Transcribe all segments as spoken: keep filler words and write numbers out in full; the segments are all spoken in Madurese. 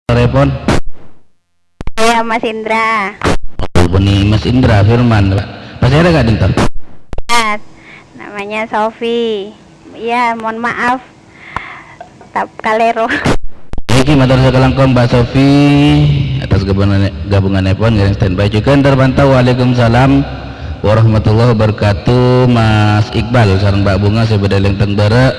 Telepon. Iya, Mas Indra. Oh, bânnè Mas Indra Firman, Pak. Pasèra ka'dinto? Mas, namanya Sofi. Iya, mohon maaf. Tap kalèro. Èngghi, mator sakalangkong, Mbak Sofi, atas gabungan-, gabunganèpon, ngèrèng standby. Jhughân terpantau, waalaikumsalam warahmatullahi wabarakatuh, Mas Iqbal sareng Mbak Bunga sè bâdâ è lèntèng bârâ'.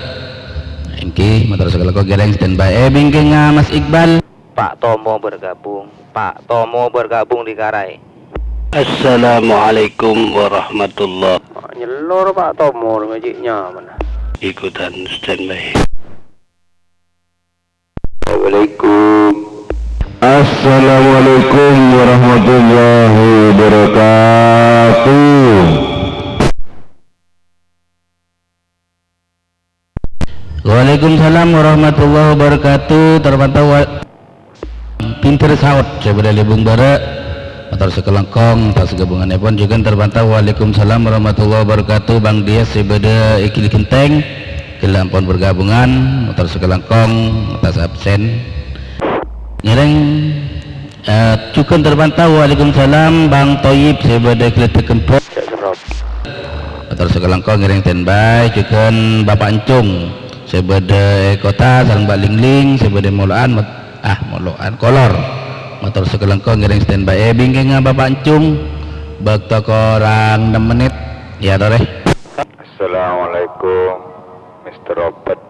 Èngghi, mator sakalangkong, ngèrèng standby. Eh, bingkèngnga Mas Iqbal. Pak Tomo bergabung. Pak Tomo bergabung di Karai. Assalamualaikum warahmatullah. Nyellor Pak Tomo ngajhi nyamana. Ikutan standby. Assalamualaikum. Assalamualaikum warahmatullahi wabarakatuh. Waalaikumsalam warahmatullahi wabarakatuh. Terpantau wa-, Pinter Saot, sè bâdâ è Lèbung Bârâ'. Mator sakalangkong, atas gabunganèpon jhughân terpantau. Waalaikumsalam warahmatullahi wabarakatuh. Bang Dias sè bâdâ è Gili Genteng, ghellâ' ampon bergabungan. Mator sakalangkong, atas absen. Ngèrèng Eh, jhughân terpantau, waalaikumsalam, Bang Toyib sè bâdâ è Gledek Gembok. Mator sakalangkong ngèrèng standby, jhughân Bapak Encung sè bâdâ è Kota, sareng Mbak Lingling sè bâdâ è Molo'an, mat-, ah, Molo'an, Kolor. Mator sakalangkong ngèrèng standby. Eh, bingkèngnga Bapak Encung, bâkto korang nem mennit, ya, torè. Assalamualaikum, Mister Robert,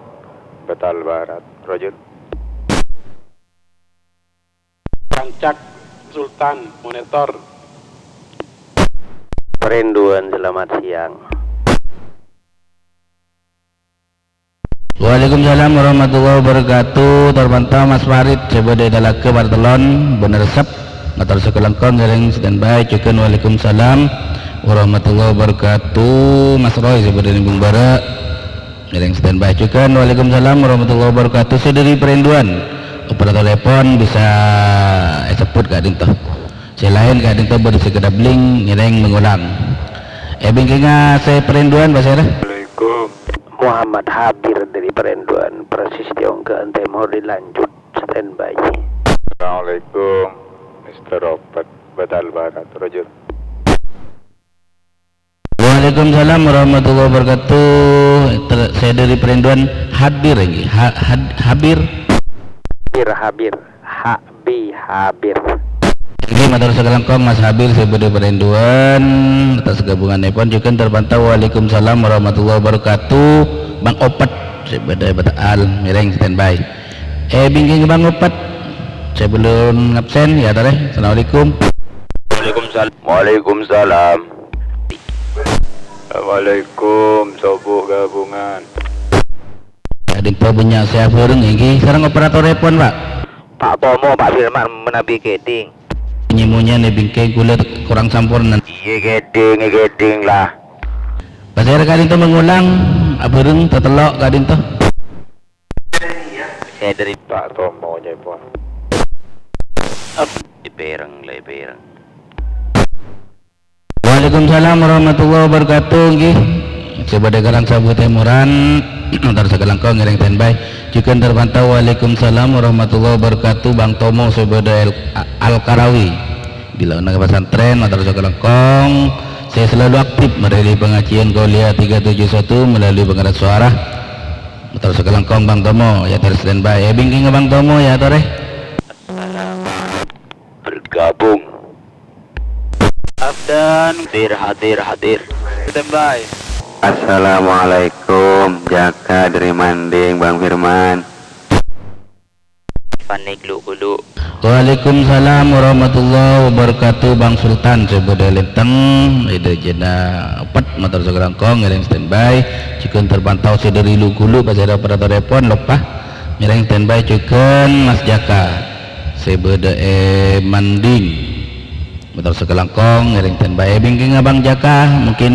Batal Barat. Roger. Rancak, Sultan, monitor. Perinduan, selamat siang. Waalaikumsalam warahmatullahi wabarakatuh. Terpantau Mas Farid, sè bâdâ è Talaga Partelon, bân resep. Mator sakalangkong ngèrèng standby, jhughân waalaikumsalam warahmatullahi wabarakatuh. Mas Roy, sè bâdâ è Lèbung Bârâ'. Ngèrèng standby jhughân. Waalaikumsalam warahmatullahi wabarakatuh. Sè dâri Perinduan, operator telepon bisa èsebbhut ka'dinto. Sè laèn ka'dinto bâdâ sè kadâbling ngèrèng mangolang. Eh, bingkèngnga sè Perinduan, pasèra? Assalamualaikum. Muhammad Habir dâri Perinduan, persis di ongghâ'ân tèmor dilanjut, standby. Assalamualaikum, Mister Robert, Batal Barat, Roger. Waalaikumsalam warahmatullahi wabarakatuh. Ter-, sè dâri Perinduan Habir èngghi. Ha-, had-, Habir. Habir, Habir. Habir, Habir. Èngghi, mator sakalangkong Mas Habir sè bâdâ Perinduan. Atas gabunganèpon jhughân terpantau. Waalaikumsalam warahmatullahi wabarakatuh. Bang Opet sè bâdâ è Bata'al, ngèrèng standby. Eh, bingkèng Bang Opet. Sebelum ngabsen, ya, torè. Assalamualaikum. Waalaikumsalam. Waalaikumsalam. Assalamualaikum, Sobu Gabungan. Ka'dinto bânnya' sè abhâreng èngghi sareng operator telepon, Pak. Pak Tomo, Pak Firman, manabi kèdhing. Nyèmonyè nè bingkèng kaulâ korang samporna. Iyâ kèdhing, iyâ kèdhing lah. Pasèra ka'dinto mangolang, abhâreng tatello' ka'dinto. Sè dâri Pak Tomo, nyèpon. Ep, èpèrèng, la èpèrèng. Waalaikumsalam warahmatullahi wabarakatuh, èngghi. Sè bâdâ Karangsabuwa Tèmoran, mator sakalangkong ngèrèng standby. Jhughân terpantau, waalaikumsalam warahmatullahi wabarakatuh, Bang Tomo sè bâdâ El-, Al-Karawi. Bilâ neng pesantren, mator sakalangkong. Sè selalu aktif meradhi pengajian Kuliah tiga tujuh satu melalui pengeras suara. Mator sakalangkong Bang Tomo, ya, terus standby. Eh, bingkèng Bang Tomo, ya, torè. Bergabung. Abdan. Hadir, hadir, hadir. Standby. Assalamualaikum, Jaka dâri Manding, Bang Firman. Panik lu-kulu. Waalaikumsalam warahmatullahi wabarakatuh, Bang Sultan sè bâdâ lèntèng, è dâjâna Opet, mator sakalangkong ngèrèng standby, jhughân terpantau sè dâri lu-kulu, pasèra operator telepon, loppa, ngèrèng standby jhughân Mas Jaka sè bâdâ è Manding, mator sakalangkong ngèrèng standby. È bingkèngnga Bang Jaka, mungkin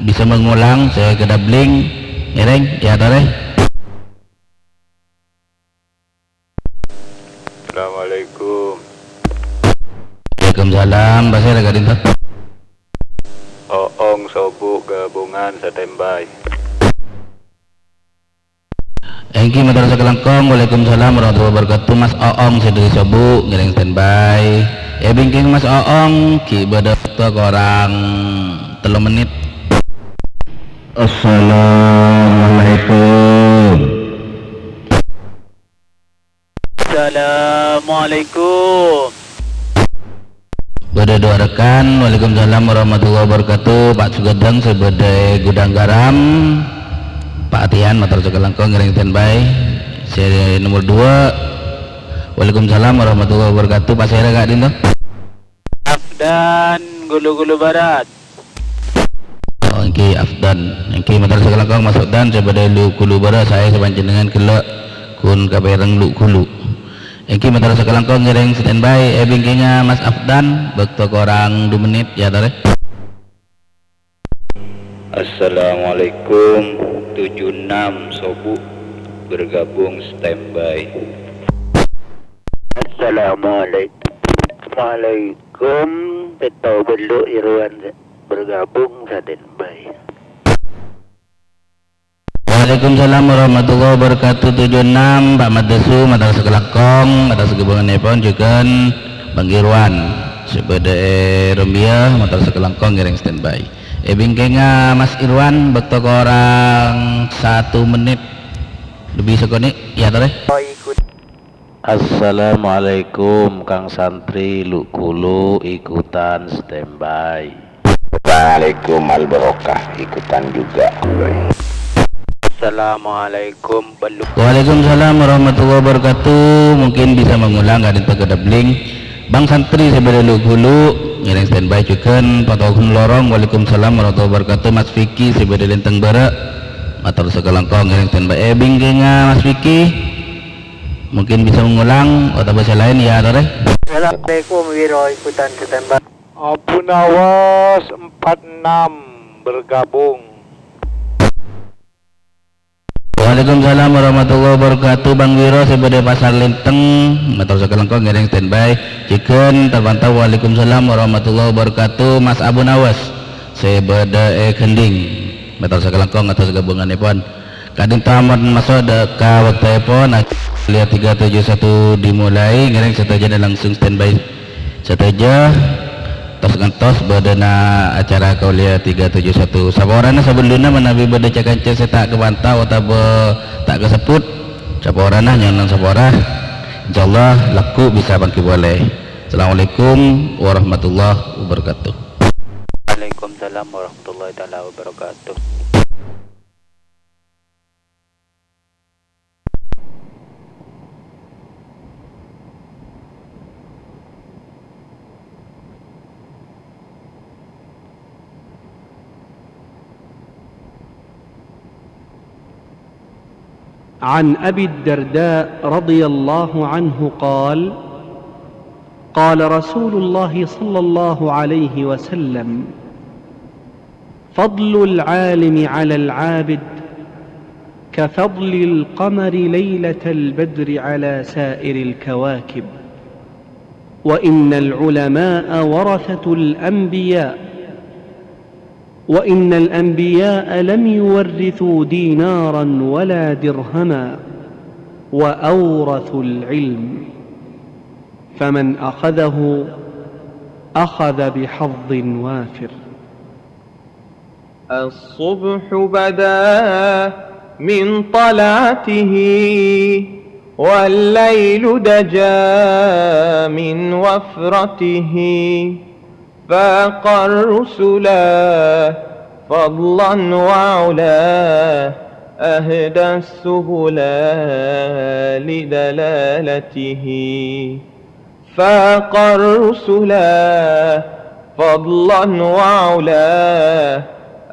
bisa mengulang sè kadâbling, ngèrèng, ya, torè. Assalamualaikum. Waalaikumsalam. Pasèra ka'dinto? Oong Sobu Gabungan standby. Èngghi, mator sakalangkong, waalaikumsalam warahmatullahi wabarakatuh. Mas Oong sè dâri Sobu, ngèrèng standby. È bingkèng Mas Oong, ghi' bâdâ bâkto korang tello mennit. Assalamualaikum. Assalamualaikum. Bâdâ duwâ' rekan. Waalaikumsalam warahmatullahi wabarakatuh. Pak Sugadang sè bâdâ è Gudang Garam. Pak Atian, mator sakalangkong, ngèrèng standby. Sè nomor dua. Waalaikumsalam warahmatullahi wabarakatuh. Pasèra ka'dinto? Afdan, Gulu-Gulu Barat. Oh, èngghi, Afdan. Èngghi, mator sakalangkong, Mas Afdan, sè bâdâ è Lu-, Gulu Barat, saè sè panjhennengngan ghellâ' ghun kapèreng Lu-, Gulu. Èngghi, mator sakalangkong, ngèrèng standby, è bingkèngnga Mas Afdan, bâkto korang du mennit, yâ, torè. Assalamualaikum, tujuh enam Sobu, bergabung standby. Assalamualaikum. Waalaikum, pètto bellu' Irwan bergabung standby. Waalaikumsalam warahmatullahi wabarakatuh, tujuh enam, Pak Madesu, mator sakalangkong, mator saghâbunganèpon, jhughân Bang Irwan, sè bâdâ è Rumbia, mator sakalangkong, ngèrèng standby. È bingkèngnga Mas Irwan, bâkto korang satu menit lebih sakonè', yâ, torè. Assalamualaikum, Kang Santri, Lu-, Gulu ikutan standby. Waalaikum Al Barokah, ikutan juga. Assalamualaikum, bellu'. Waalaikumsalam warahmatullahi wabarakatuh. Mungkin bisa mengulang, ka'dinto ghâ' dhâbling. Bang Santri sè bâdâ Lu-, Gulu, ngèrèng standby jhughân, Pak Togun Lorong. Waalaikumsalam warahmatullahi wabarakatuh. Mas Vicky sè bâdâ Lenteng Bârâ'. Mator sakalangkong, ngèrèng standby. È bingkèngnga Mas Vicky. Mungkin bisa mengulang, otabâ sè laèn, yâ, torè. Assalamualaikum, Wiro ikutan standby. Abu Nawas empat enam bergabung. Waalaikumsalam warahmatullahi wabarakatuh. Bang Wiro sè bâdâ Pasar Lenteng, mator sakalangkong, ngèrèng standby. Jhughân terpantau. Waalaikumsalam warahmatullahi wabarakatuh. Mas Abu Nawas sè bâdâ è Gending, mator sakalangkong atas ghâbunganèpon. Ka'dinto ampon maso' dâ' ka bâktoèpon, kuliah tiga tujuh satu dimulai, ngèrèng sadhâjâna langsung standby sadhâjâ, tos ngantos bâdâna acara kuliah tiga tujuh satu. Saporana sabellunna manabi bâdâ ca-kanca sè ta' kapantau otabâ ta' kasebbhut, saporana nyo'on sapora. Insyaallah, lagghu' bisa manggi polè. Assalamualaikum warahmatullahi wabarakatuh. Waalaikumsalam warahmatullahi taala wabarakatuh. عن أبي الدرداء رضي الله عنه قال: قال رسول الله صلى الله عليه وسلم: فضل العالم على العابد كفضل القمر ليلة البدر على سائر الكواكب، وإن العلماء ورثة الأنبياء، وإن الأنبياء لم يورثوا دينارا ولا درهما، وأورثوا العلم، فمن أخذه أخذ بحظ وافر. الصبح بدا من طلعته، والليل دجا من وفرته، فاق الرسل فضلا وعلا، أهدى السبل لدلالته. فاق الرسل فضلا وعلا،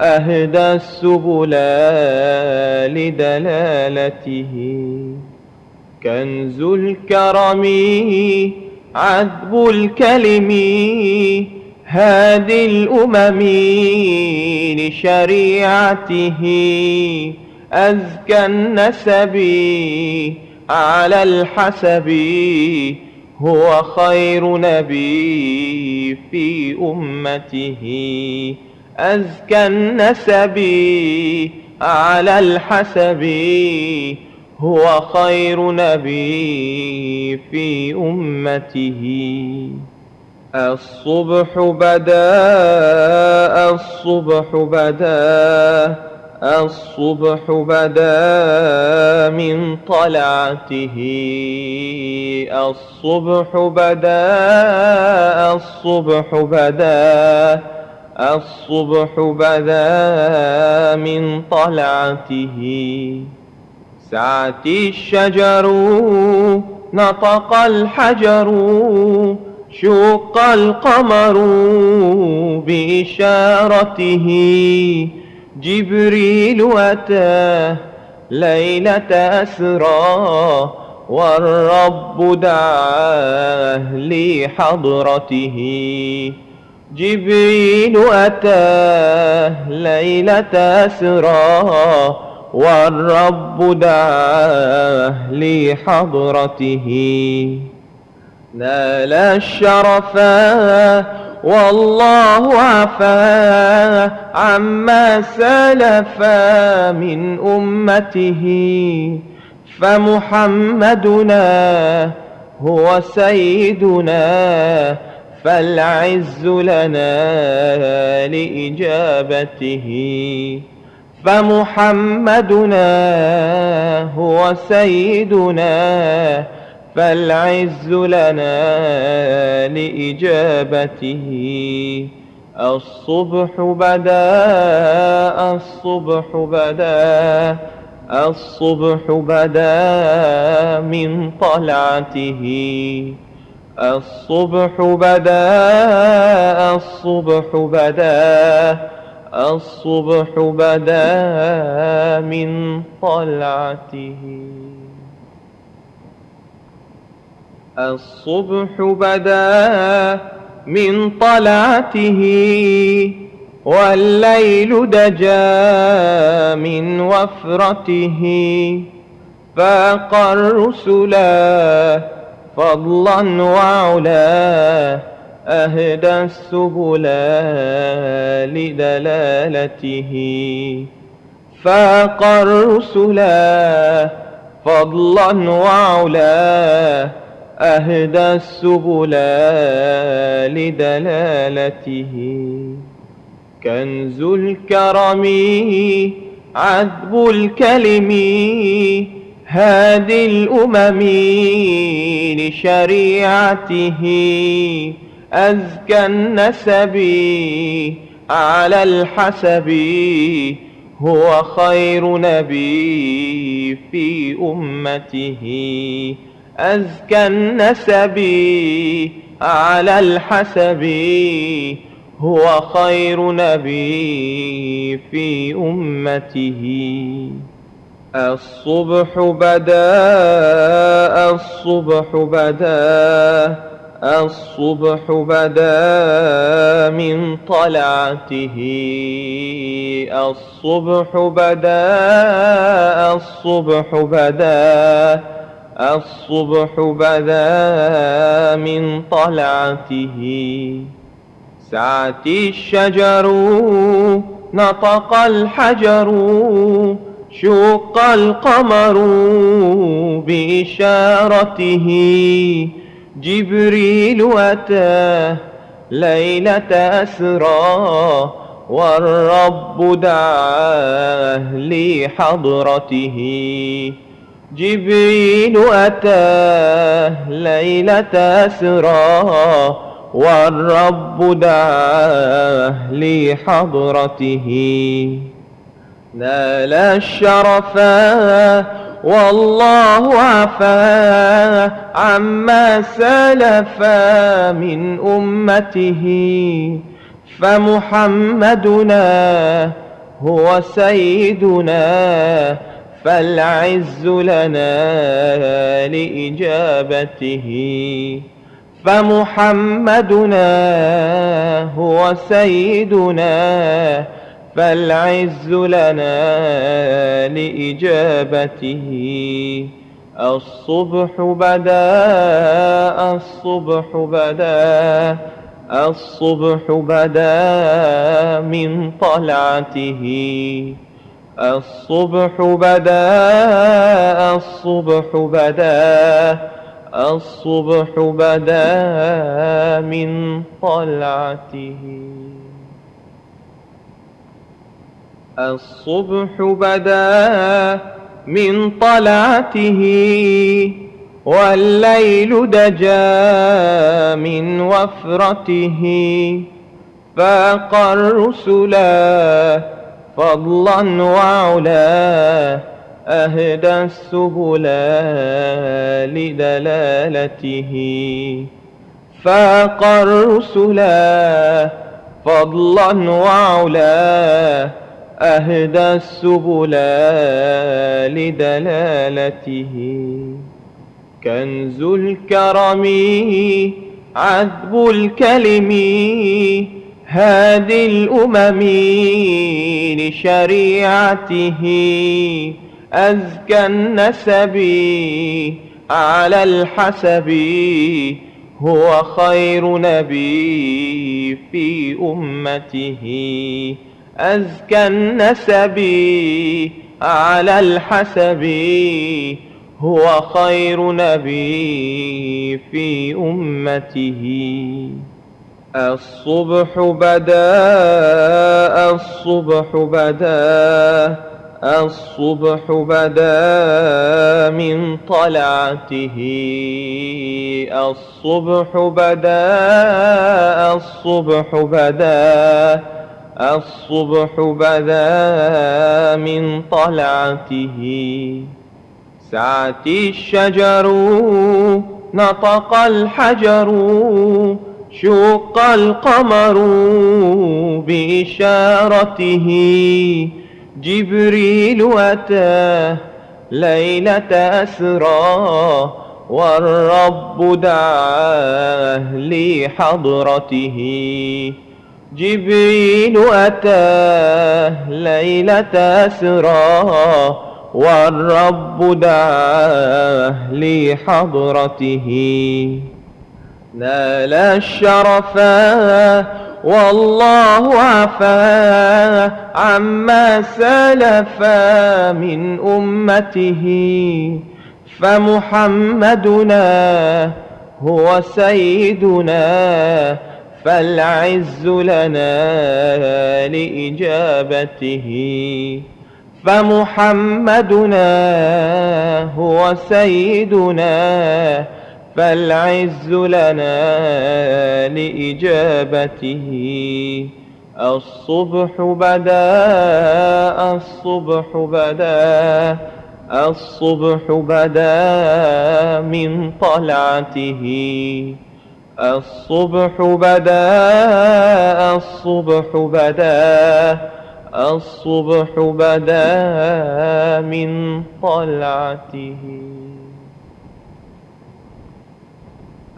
أهدى السبل لدلالته. كنز الكرم عذب الكلم، هادي الأمم لشريعته. أزكى النسب على الحسب، هو خير نبي في أمته. أزكى النسب على الحسب، هو خير نبي في أمته. الصبح بدا، الصبح بدا، الصبح بدا من طلعته. الصبح بدا، الصبح بدا، الصبح بدا من طلعته. سعت الشجر، نطق الحجر، شق القمر بإشارته. جبريل أتى ليلة أسرى، والرب دعاه لحضرته. جبريل أتى ليلة أسرى، والرب دعاه لحضرته. نال الشرفا والله عفا عما سلفا من أمته. فمحمدنا هو سيدنا، فالعز لنا لإجابته. فمحمدنا هو سيدنا، فالعز لنا لإجابته. الصبح بدا، الصبح بدا، الصبح بدا من طلعته. الصبح بدا، الصبح بدا، الصبح بدا من طلعته. الصبح بدا من طلعته، والليل دجا من وفرته. فاق الرسلا فضلا وعلا، أهدى السبلا لدلالته. فاق الرسلا فضلا وعلا، أهدى السبلا لدلالته. كنز الكرم عذب الكلم، هادي الأمم لشريعته. أزكى النسب على الحسب، هو خير نبي في أمته. أزكى النسب على الحسب، هو خير نبي في أمته. الصبح بدا، الصبح بدا، الصبح بدا من طلعته. الصبح بدا، الصبح بدا، الصبح بدا من طلعته. سعت الشجر، نطق الحجر، شق القمر بإشارته. جبريل أتى ليلة أسرى، والرب دعاه لحضرته. جبريل أتى ليلة أسرى، والرب دعاه لحضرته. نال الشرفا والله عفا عما سلف من أمته. فمحمدنا هو سيدنا، فالعز لنا لإجابته. فمحمدنا هو سيدنا، فالعز لنا لإجابته. الصبح بدا، الصبح بدا، الصبح بدا من طلعته. الصبح بدا، الصبح بدا، الصبح بدا من طلعته. الصبح بدا من طلعته، والليل دجا من وفرته. فاق الرسلا فضلا وعلا، أهدى السبلا لدلالته. فاق الرسلا فضلا وعلا، أهدى السبلا لدلالته. كنز الكرم عذب الكلم، هادي الأمم لشريعته. أزكى النسب على الحسب، هو خير نبي في أمته. أزكى النسب على الحسب، هو خير نبي في أمته. الصبح بدا، الصبح بدا، الصبح بدا من طلعته. الصبح بدا، الصبح بدا، الصبح بدا من طلعته. سعت الشجر، نطق الحجر، شق القمر بإشارته. جبريل أتى ليلة أسرى، والرب دعاه لحضرته. جبريل أتى ليلة أسرى، والرب دعاه لحضرته. نال الشرفا والله عفا عما سلفا من أمته. فمحمدنا هو سيدنا، فالعز لنا لإجابته. فمحمدنا هو سيدنا، فالعز لنا لإجابته. الصبح بدا، الصبح بدا، الصبح بدا من طلعته. الصبح بدا، الصبح بدا، الصبح بدا من طلعته.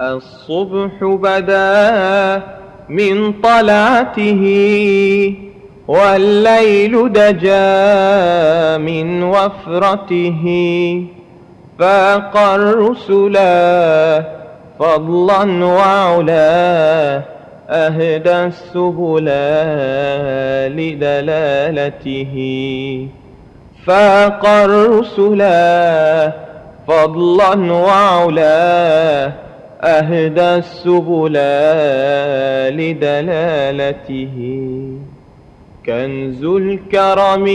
الصبح بدا من طلعته، والليل دجا من وفرته. فاق الرسلا فضلا وعلا، أهدى السبلا لدلالته. فاق الرسلا فضلا وعلا، أهدى السبلا لدلالته. كنز الكرم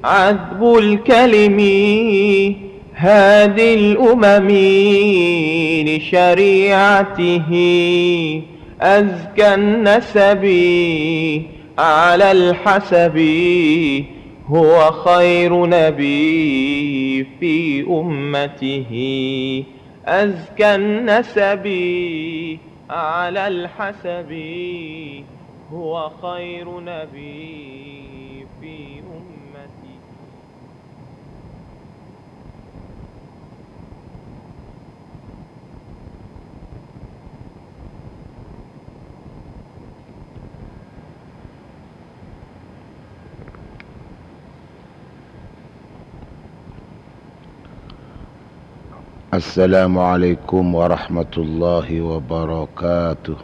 عذب الكلم، هادي الأمم لشريعته. أزكى النسب على الحسب، هو خير نبي في أمته. أزكى النسب على الحسب، هو خير نبي في أمته. السلام عليكم ورحمة الله وبركاته.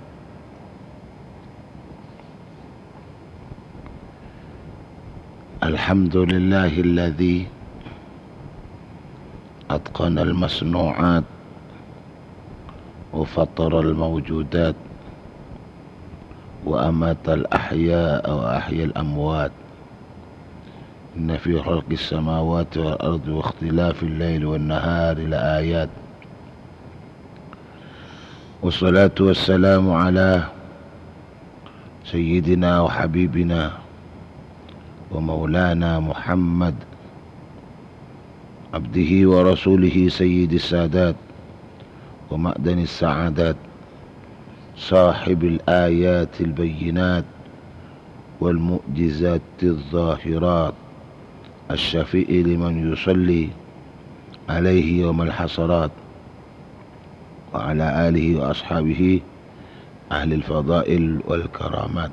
الحمد لله الذي أتقن المصنوعات وفطر الموجودات وأمات الأحياء وأحيا الأموات. إن في خلق السماوات والأرض واختلاف الليل والنهار لآيات. والصلاة والسلام على سيدنا وحبيبنا ومولانا محمد عبده ورسوله سيد السادات ومعدن السعادات صاحب الآيات البينات والمعجزات الظاهرات الشفيع لمن يصلي عليه يوم الحسرات وعلى آله وأصحابه أهل الفضائل والكرامات.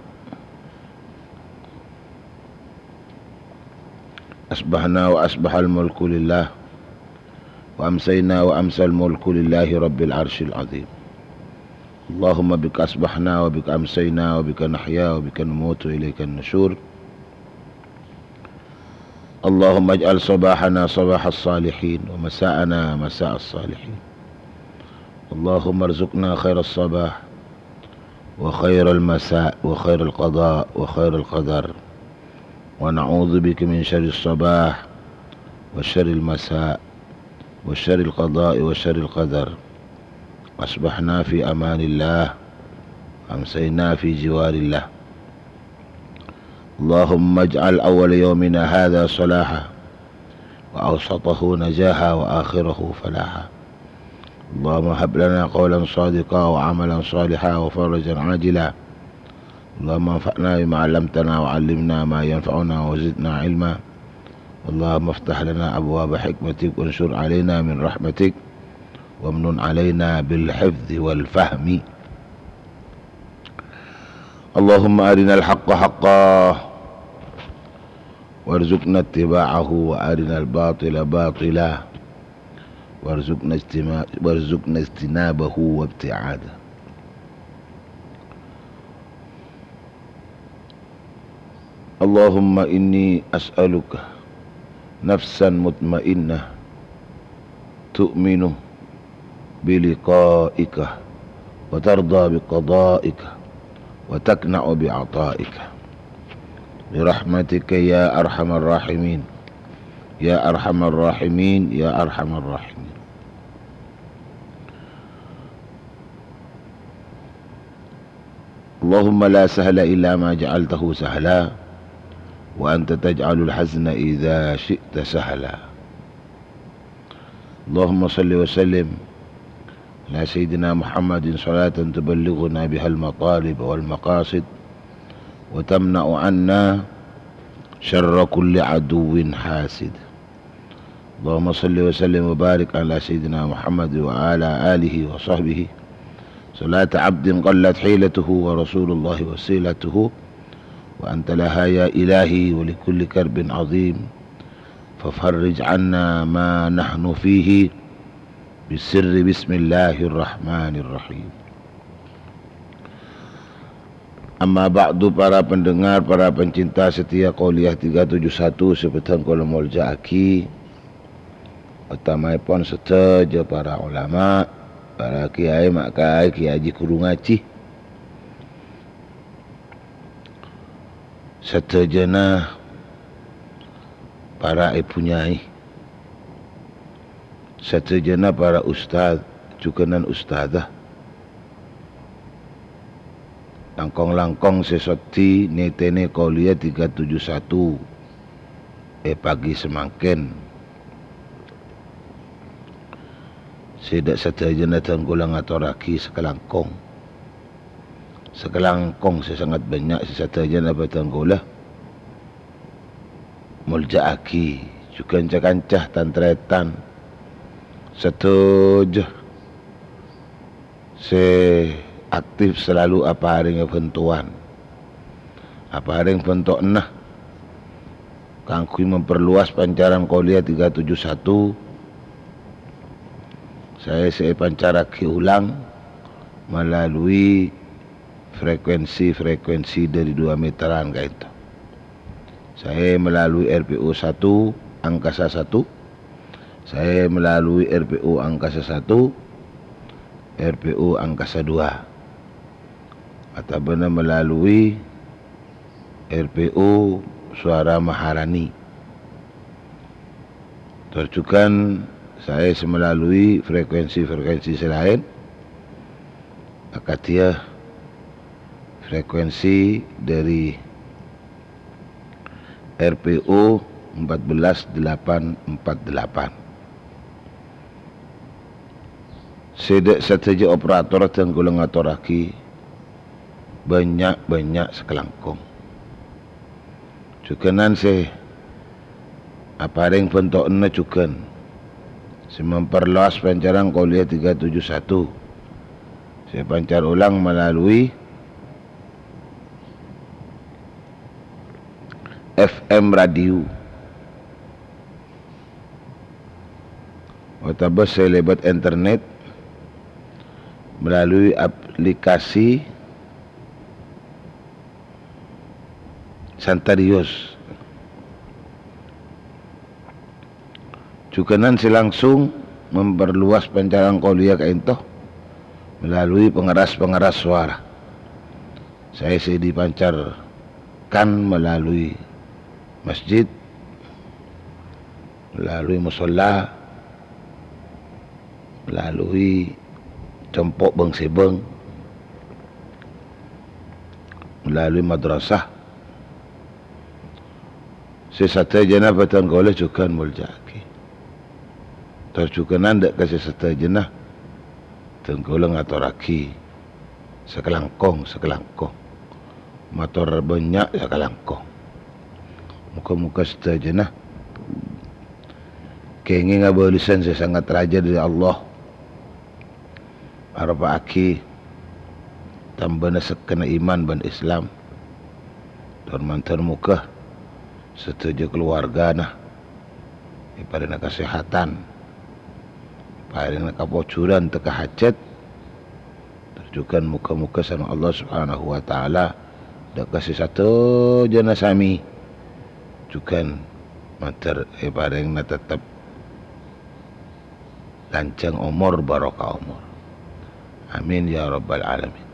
أصبحنا وأصبح الملك لله، وأمسينا وأمسى الملك لله رب العرش العظيم. اللهم بك أصبحنا وبك أمسينا وبك نحيا وبك نموت وإليك النشور. اللهم اجعل صباحنا صباح الصالحين ومساءنا مساء الصالحين. اللهم ارزقنا خير الصباح وخير المساء وخير القضاء وخير القدر، ونعوذ بك من شر الصباح وشر المساء وشر القضاء وشر القدر. أصبحنا في أمان الله، أمسينا في جوار الله. اللهم اجعل أول يومنا هذا صلاحا، وأوسطه نجاحا، وآخره فلاحا. اللهم هب لنا قولا صادقا وعملا صالحا وفرجا عاجلا. اللهم انفعنا بما علمتنا وعلمنا ما ينفعنا وزدنا علما. اللهم افتح لنا أبواب حكمتك وانشر علينا من رحمتك وامنن علينا بالحفظ والفهم. اللهم أرنا الحق حقا وارزقنا اتباعه، وأرنا الباطل باطلا وارزقنا اجتما-، وارزقنا اجتنابه وابتعاده. اللهم إني أسألك نفسا مطمئنة تؤمن بلقائك وترضى بقضائك وتقنع بعطائك برحمتك يا أرحم الراحمين، يا أرحم الراحمين، يا أرحم الراحمين. اللهم لا سهل إلا ما جعلته سهلا، وأنت تجعل الحزن إذا شئت سهلا. اللهم صل وسلم على سيدنا محمد صلاة تبلغنا بها المطالب والمقاصد، وتمنع عنا شر كل عدو حاسد. اللهم صل وسلم وبارك على سيدنا محمد وعلى آله وصحبه صلاة عبد قلت حيلته ورسول الله وسيلته، وأنت لها يا إلهي، ولكل كرب عظيم، ففرج عنا ما نحن فيه بسر بسم الله الرحمن الرحيم. Amma ba'du, para pendengar, para pencinta setia Qauliyah tiga tujuh satu sè bhâdhân kaulâ molja'aghi, otamaèpon sadhâjâ para ulama, para kiai, ma' kaè, kiai haji, ghuru ngajhi, sadhâjâna para èbhu nyai, sadhâjâna para ustad, jhughân ustadzah. Langkong-langkong sè soddhi nètènè Qauliyah tiga tujuh satu è pagi samangkèn. Sè dâ' sadhâjâna dhân kaulâ ngatorraghi sakalangkong. Sakalangkong sè sangat bânnya' sè sadhâjâna bhâdhân kaulâ molja'aghi, jhughân ca-kanca tan-tarètan sadhâjâ sè aktif salalu aparèngè bhântowan, aparèng bhântowanna kaangghuy memperluas pancaran Qauliyah tiga tujuh satu. Saè sè èpancarraghi ulang melalui frekuensi-frekuensi dâri dua meteran ka'dinto. Saè melalui R P U satu Angkasa satu, saè melalui R P U Angkasa satu, R P U Angkasa dua, otabâna melalui R P U Suara Maharani. Tor jhughân saè sè melalui frekuensi-frekuensi sè laèn, akadhi frekuensi dhâri R P U empat belas delapan empat delapan. Sè dhâ' sadhâjâ operator dhâng kaulâ ngatorraghi bânnya'-bânnya' sakalangkong. Jhughânan sè aparèng bhânto'anna jhughân, sè memperluas pancaran Qouliyah tiga tujuh satu, sè pancar olang melalui F M radio, otabâ sè lèbât internet melalui aplikasi Santarius. Jhughânan sè langsung memperluas pancaran Qouliyah ka'ènto melalui pengeras-pengeras suara. Saè sè dipancarkan melalui masjid, melalui musholla, melalui compo' bâng-sèbâng, melalui madrasah. Sè sadhâjâna bhâdhân kaulâ jhughân molja'aghi. Tor jhughânan dhâ' ka sè sadhâjâna, dhâng kaulâ ngatorraghi sakalangkong, sakalangkong. Mator bânnya' sakalangkong. Moghâ-moghâ sadhâjâna kèngèng abâlessan sè sangat rajâ dhâri Allah, aropa'aghi tambâna sekkèna iman bân Islam. Tor mandhâr moghâ sadhâjâ kalowarghâna èparèngana kasèhadhân, èparèngana kapojhurân tekka hajhât. Tor jhughân moghâ-moghâ sareng Allah Subhanahu wa Ta'ala dhâ' ka sè sadhâjâna samè jhughân mandhâr èparèngana tettep lanjhâng omor, barokah omor. Amin ya rabbal alamin.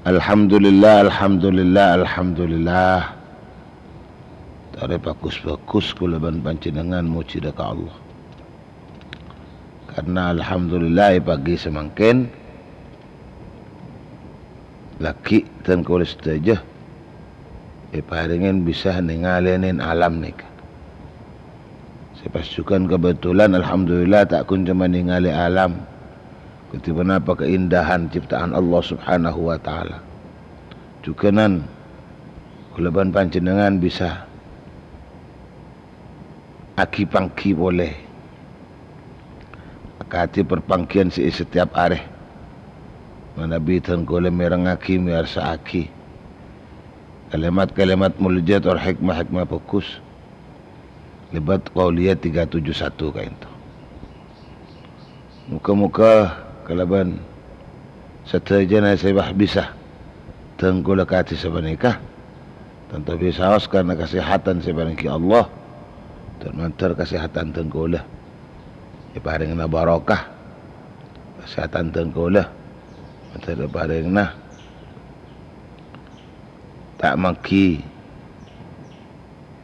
Alhamdulillah, alhamdulillah, alhamdulillah. Torè bhâghus-bhâghus kaulâ bân panjhennengngan mojhi dhâ' ka Allah. Karna alhamdulillah, è pagi samangkèn, lagghi' dhâng kaulâ sadhâjâ èparèngè bisa nèngalè alam nèka. Sè pas jhughân kabhendherrân, alhamdulillah, ta' ghun coma nèngalè alam, kadhi ponapa kaèndahan ciptaan Allah Subhanahu wa Ta'ala. Jhughânan kaulâ bân panjhennengngan bisa aghi-pangghi polè. Akadhi parpangghiyân sè è setiap arè. Manabi dhâng kaulâ mèrengngaghi, mèyarsa'aghi kalèmat-kalèmat moljâ tor hèkma-hèkma bhâghus lèbât Qouliyah tiga tujuh satu ka'ènto. Moghâ-moghâ kalabân sadhâjâna sè wah bisa dhâng kaulâ kadhi sapanèka, tanto bisaos karna kasèhadhân sè èparèngaghi Allah, tor mandhâr kasèhadhân dhâng kaulâ èparèngana barokah. Kasèhadhân dhâng kaulâ mandhâr èparèngana ta' mangghi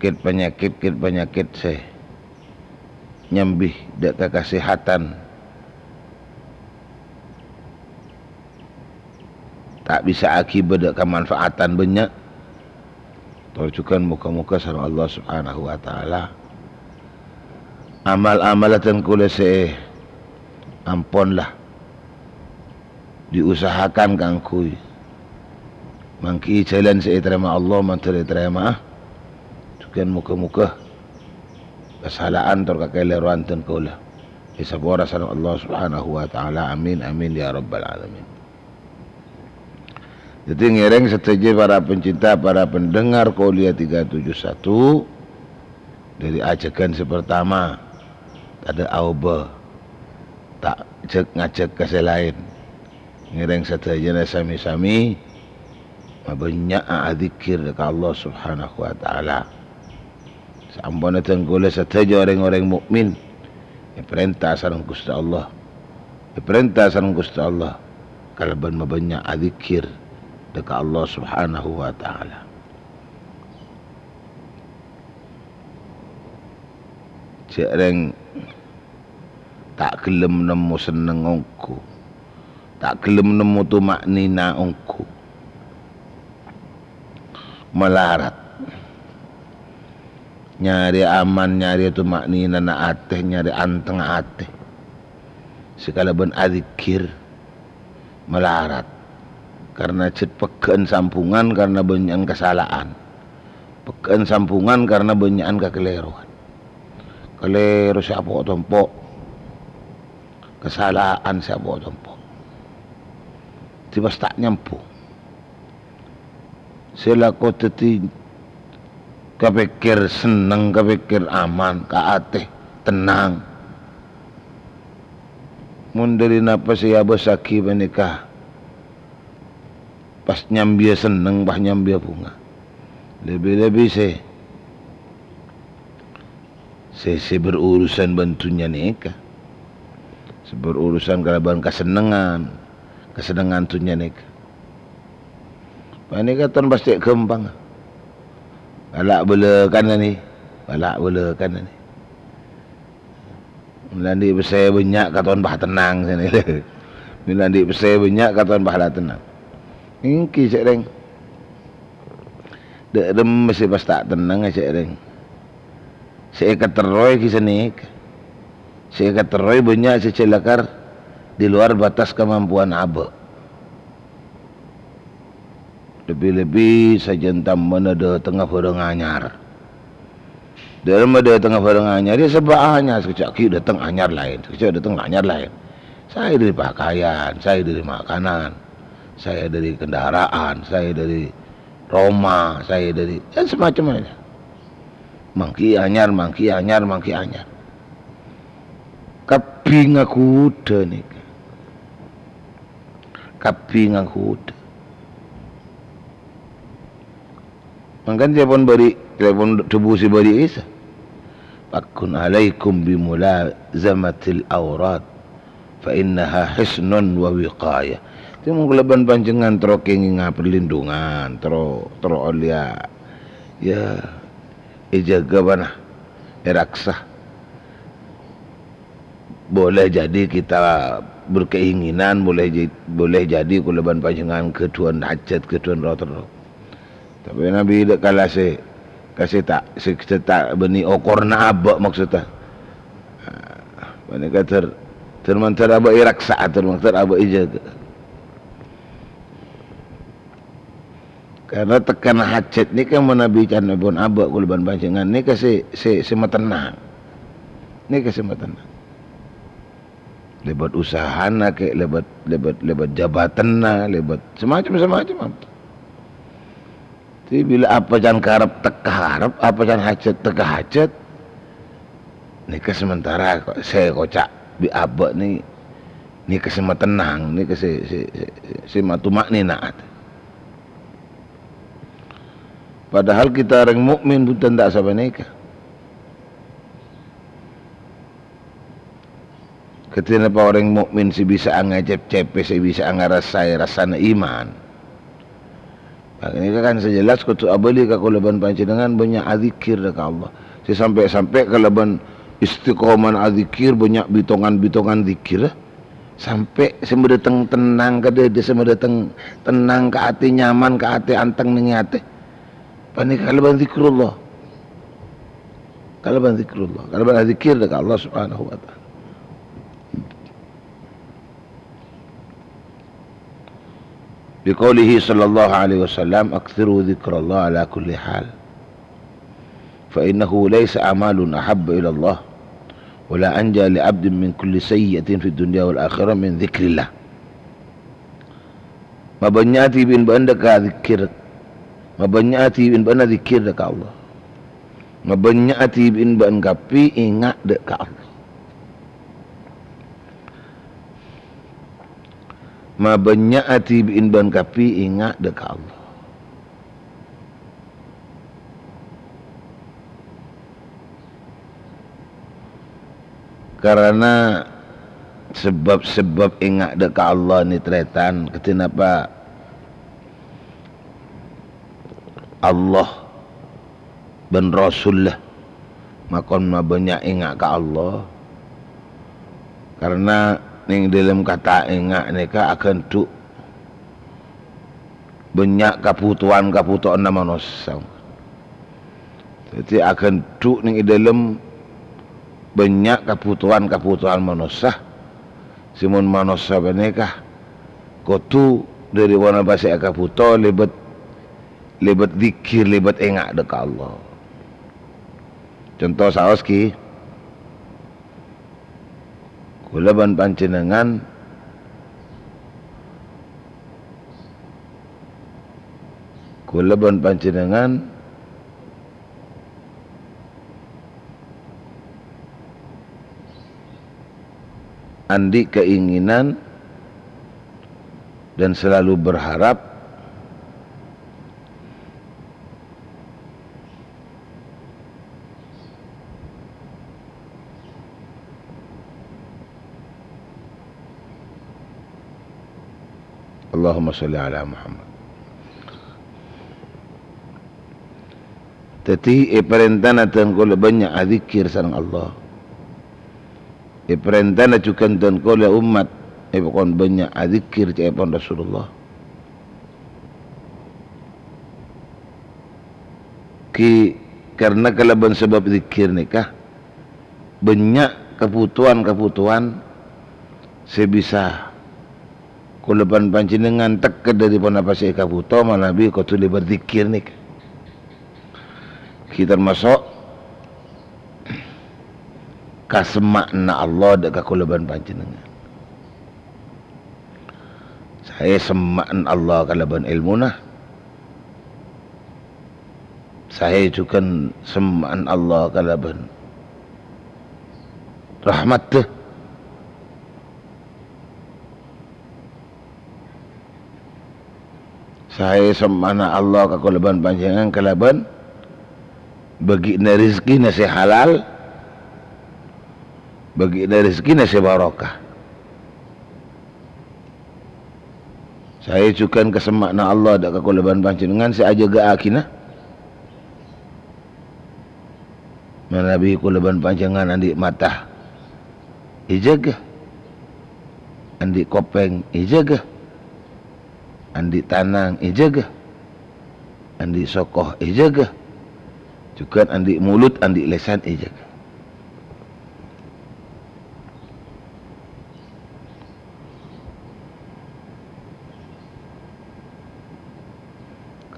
kèt-panyakèt, kèt-panyakèt sè nyambi dhâ' ka kasèhadhân, ta' bisa aghibâ dhâ' ka manfaatan bânnya'. Tor jhughân moghâ-moghâ sareng Allah Subhanahu wa Ta'ala, amal-amalla dhâng kaulâ sè ampon la diusahakan kaangghuy mangghi'i jhâlân sè ètarèma Allah, mandhâr ètarèma'a. Jhughân moghâ-moghâ kasala'an tor kakalèrowan dhâng kaulâ èsapora sareng Allah Subhanahu wa Ta'ala. Amin, amin, ya rabbal alamin. Dhâddhi, ngèrèng sadhâjâ para pencinta, para pendengar Qouliyah tiga tujuh satu, dhâri ajhâghân sè partama, tadâ' aobâ, ta' jhâk-ngajhâk ka sè laèn. Ngèrèng sadhâjâna samè-samè Mabânnya'a adzikkèr ka Allah Subhanahu wa Ta'ala. Saamponna dhân kaulâ sadhâjâ rèng-orèng mu'min èparènta sareng Ghustè Allah, èparènta sareng Ghustè Allah kalabân mabânnya' adzikkèr ka Allah Subhanahu wa Ta'ala. Jhâ' rèng ta' ghellem nemmo senneng ongghu, ta' ghellem nemmo tuma'nina ongghu. Malarat. Nyarè aman, nyarè tuma'ninana atè, nyarè antengnga atè. Sè kalabân adzikkèr malarat. Karna jhât pegghâ'ân sambhungan karna bânnya'an kasala'an. Pegghâ'ân sambhungan karna bânnya'an kakalèrowan. Kalèro sè apo' tompo'. Kasala'an sè apo' tompo'. Dhâddhi pas ta' nyambhung. Sè lako dhâddhi kapèkkèr senneng, kapèkkèr aman, ka atè tennang. Mon dhâri napa sè èabâssaghi panèka pas nyambiyâ senneng, pas nyambiyâ bhunga. Lebbi-lebbi sè sè, sè berurusan bân dhunnya nèka. Sè berurusan kalabân kasennengngan, kasennengngan dhunnya nèka. Panèka ton pas cè' ghâmpang. Bâlâ-bâlâ kananè, bâlâ-bâlâ kananè. Mèla andi' pèssè bânnya' katon pas tennang, sanè. Mèla andi' pèssè bânnya' katon pas la tennang. Èngghi, cè' rèng. Dâ' remma sè pas ta' tennang, cè' rèng. Sè èkaterrowè ghi' sanèka. Sè èkaterrowè bânnya' sè jhâ' lakar di luar batas kamampuan abâ'. Lebbi-lebbi sajân tamowanna dâtengnga bhârâng anyar. Dâ' remma dâtengnga bhârâng anyar, yâ sabâ anyar, sakejjhâ' ghi' dâteng anyar laèn, sakejjhâ' dâteng anyar laèn. Saè dâri pakaian, saè dâri makanan, saè dâri kendaraan, saè dâri roma, saè dâri, yâ, samacemma. Mangghi anyar, mangghi anyar, mangghi anyar. Kabbhi ngaghudhâ nèka. Kabbhi ngaghudhâ. Mangkana ca'èpon bâri', ca'èpon dhâbu sè bâri' Isa. "Haqqun alaikum bi mulazamatil aurat, fa innaha hisnun wa wiqayah." Dhâddhi mon kaulâ bân panjhennengngan terro kèngènga perlindungan, terro, terro ollèya, yâ, èjâgâ bân èraksa. Boleh jadi kita berkeinginan, boleh ja-, boleh jadi kaulâ bân panjhennengngan ghâdhuwân hajat, ghâdhuwân roh-terro. Tapè Nabi dâ' kala sè, ka sè ta', sè, sè ta' bânnè okoranna abâ' maksodda. Nah, panèka dhâr, dhâr mandhâr abâ' èraksa, dhâr mandhâr abâ' èjâgâ. Karna tekkanna hajat nèka manabi ca'èpon abâ' kaulâ bân panjhennengngan nèka sè, sè, sè matennang. Nèka sè matennang. Lèbât usahana kè, lèbât, lèbât, lèbât jabatanna, lèbât samacem-samacem. Dhâddhi bilâ apa can karep tekka arep, apa can hajat tekka hajat, nèka sementara sè èkoca' bi' abâ' nè-, nèka sè matennang, nèka sè, sè, sè, sè matuma'ninah atè. Padahal kita rèng mukmin bhunten ta' sapanèka. Kadhi napa orèng mukmin sè bisa ngacèp-cèpè, sè bisa ngarassaè rassana iman. Nah, nèka kan sè jelas kodhu abâli ka kaulâ bân panjhennengngan bânnya' adzikir ka Allah. Sè sampè'-sampè' kalabân istiqomah adzikir, bânnya' bitongan-bitongan dzikir. Sampè' sè madâteng tennang ka dâdâ, sè madâteng tennang ka atè, nyaman ka atè, anteng neng è atè. Panèka kalabân dzikrullah. Kalabân dzikrullah. Kalabân adzikir ka Allah Subhanahu wa Ta'ala. Biqaulihi sallallahu alaihi wasallam, "Aktsiru dzikrallah ala kulli hal. Fa innahu laisa amalun ahabba ilallah, wa la anja li abdin min kulli sayyi'atin fid dunya wal akhirah min dzikrillah." Mabânnya'aghi bi' bâ'na ka dzikir. Mabânnya'aghi bi' bâ'na dzikir ka Allah. Mabânnya'aghi bi' bâ'na kabbhi enga' dâ' ka Allah. Mabânnya'aghi bi' bâ'na kabbhi enga' dâ' ka Allah. Karana sebab-sebab enga' dâ' ka Allah nè tarètan, kadhi napa Allah bân Rasulla makon mabânnya' enga' ka Allah. Karana neng dâlem kata enga' nèka aghândhu' bânnya' kabhutowan-kabhutowanna manossa. Dhâddhi aghândhu' neng è dâlem bânnya' kabhutowan-kabhutowan manossa. Sè mon manossa panèka kodhu dâri ponapa sè èkabhuto lèbât, lèbât dhikkèr, lèbât enga' dâ' ka Allah. Conto saos ghi. Kaulâ bân panjhennengngan, kaulâ bân panjhennengngan andi' keinginan dan selalu berharap Allahumma sholli ala Muhammad. Dhâddhi, èparèntana dân kaulâ bânnya' adzikkèr sareng Allah. Èparèntana jhughân dân kaulâ ommat èpakon bânnya' adzikkèr ca'èpon Rasulullah. Ghi karana kalabân sabâb dzikkèr nèka, bânnya' kabhutowan-kabhutowan sè bisa kaulâ bân panjhennengngan tekka dâri ponapa sè èkabhuto manabi kodhu lèbât dzikkèr nèka. Ghi tamaso' kasemma'anna Allah dâ' ka kaulâ bân panjhennengngan. Saè semma'an Allah kalabân èlmona. Saè jhughân semma'an Allah kalabân rahmatta. Saè semma'anna Allah ka kaulâ bân panjhennengngan kalabân bâgi'na rejhekkèna sè halal, bâgi'na rejhekkèna sè barokah. Saè jhughân kasemma'anna Allah dâ' ka kaulâ bân panjhennengngan sè ajâgâ'aghina. Manabi kaulâ bân panjhennengngan andi' mata, èjâgâ. Andi' kopèng, èjâgâ. Andi' tanang, èjâgâ. Andi' soko, èjâgâ. Jhughân andi' molod, andi' lèsan, èjâgâ.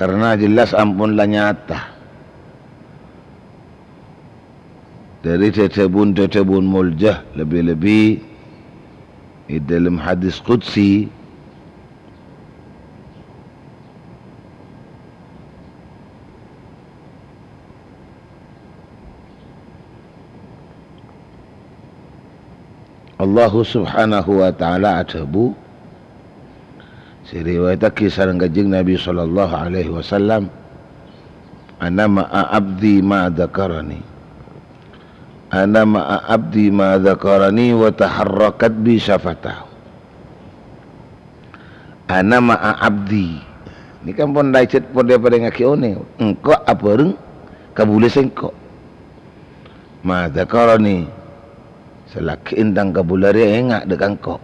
Karana jelas ampon la nyata. Dâri dhâdhâbun-dhâdhâbun molja, lebbi-lebbi è dâlem hadis qudsi, Allahu Subhanahu wa Ta'ala adhâbu, sè riwayattaghi sareng Kanjeng Nabi sallallahu alaihi wasallam, "Ana ma'a abdi ma dzakarani. Ana ma'a abdi ma dzakarani wa taharrakat bi syafatahu." "Ana ma'a abdi." Nèka ampon lajhât padâ parèngaghi onèng. Engko' abhâreng kabulâ sèngko'. "Ma dzakarani." Salaghi èntang kabulâ rèya enga' dâ' ka engko'.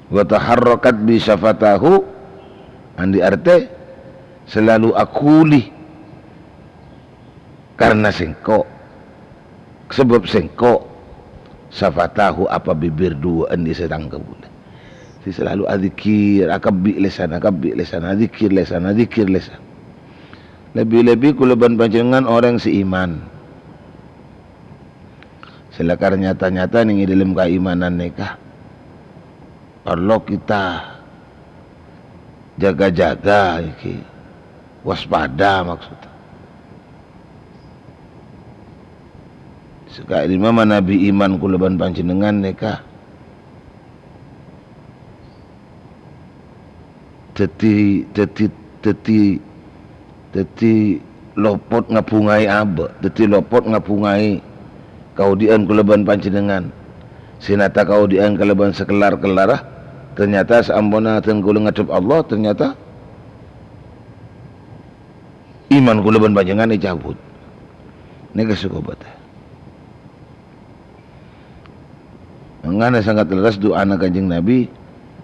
"Wa taharrakat bi syafatahu." Andi' artè salalu aghuli karana sèngko'. Sabâb sèngko', syafatahu, apa bibir duwâ'ân è sè tang kabulâ. Sè salalu adzikkèr, akabbhi' lèsan, akabbhi' lèsan, adzikkèr lèsan, adzikkèr lèsan. Lebbi-lebbi kaulâ bân panjhennengngan orèng sè iman. Sè lakar nyata-nyata nèng è dâlem kaimanan nèka. Parlo kita jaga-jaga iki. Waspada maksudnya. Saka'dimma manabi iman kaulâ bân panjhennengngan nèka dhâddhi, dhâddhi, dhâddhi, dhâddhi lopot ngabhungaè abâ', dhâddhi lopot ngabhungaè kaodi'ân kaulâ bân panjhennengngan, sè nata kaodi'ân kalabân sakellar-kellarra, ternyata saamponna dhân kaulâ ngadhep Allah, ternyata iman kaulâ bân panjhennengngan ècabut. Nèka sè kobâtèr. Mangkana sangat lerres du'ana Kanjeng Nabi,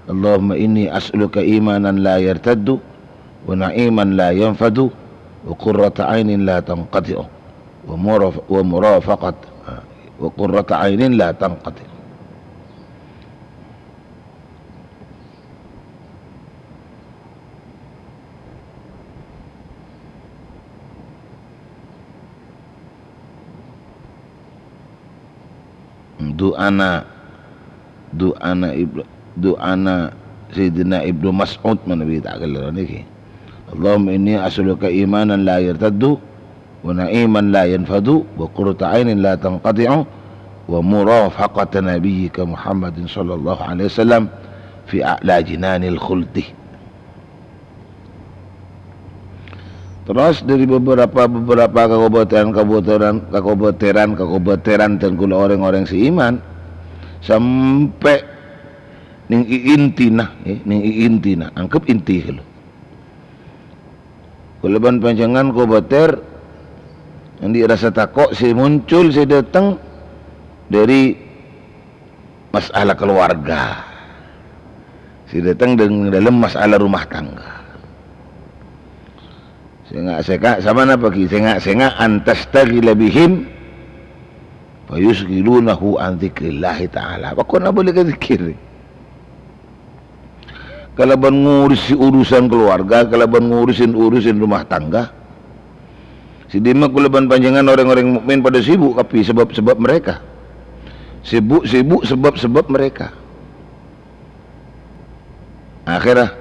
"Allahumma inni as'aluka imanan la yartaddu, wa na'iman la yanfadu, wa qurrata ainin la tanqati'u, wa muraf-, wa murafaqat, wa qurrata ainin la tanqati'u." Du'ana, du'ana Ibnu, du'ana Sayyidina Ibnu Mas'ud manabi ta' kalèro nèka. "Allahumma inni as'aluka imanan la yartaddu, wa na'iman la yanfadu, wa qurrata ainin la tanqati'u, wa murafaqata nabiyyika Muhammadin sallallahu alaihi wasallam fi a'la jinanil khuldi." Terros, dâri beberapa, beberapa kakobâtèran, kabâtèran, kakobâtèran, kakobâtèran dhân kaulâ orèng-orèng sè iman, sampè' nèng i-, intina, eh, nèng i-, intina, angghep inti ghâllu. Kaulâ bân panjhennengngan kobâtèr, andi' rassa tako' sè muncul, sè dâteng dâri masalah keluarga. Sè dâteng dâ-, dâlem masalah rumah tangga. Sènga'-sènga', samana paghi, sènga'-sènga' an tastaghila bihim fa yusghilunahu an dzikrillahi ta'ala. Pokokna bâli ka dzikir. Kalabân ngurusi urusan keluarga, kalabân ngurusin urusan rumah tangga. Sè dimma kaulâ bân panjhennengngan orèng-orèng mukmin padâ sibuk kabbhi sebab-sebab mereka. Sibuk-sibuk sebab-sebab mereka. Akhèrra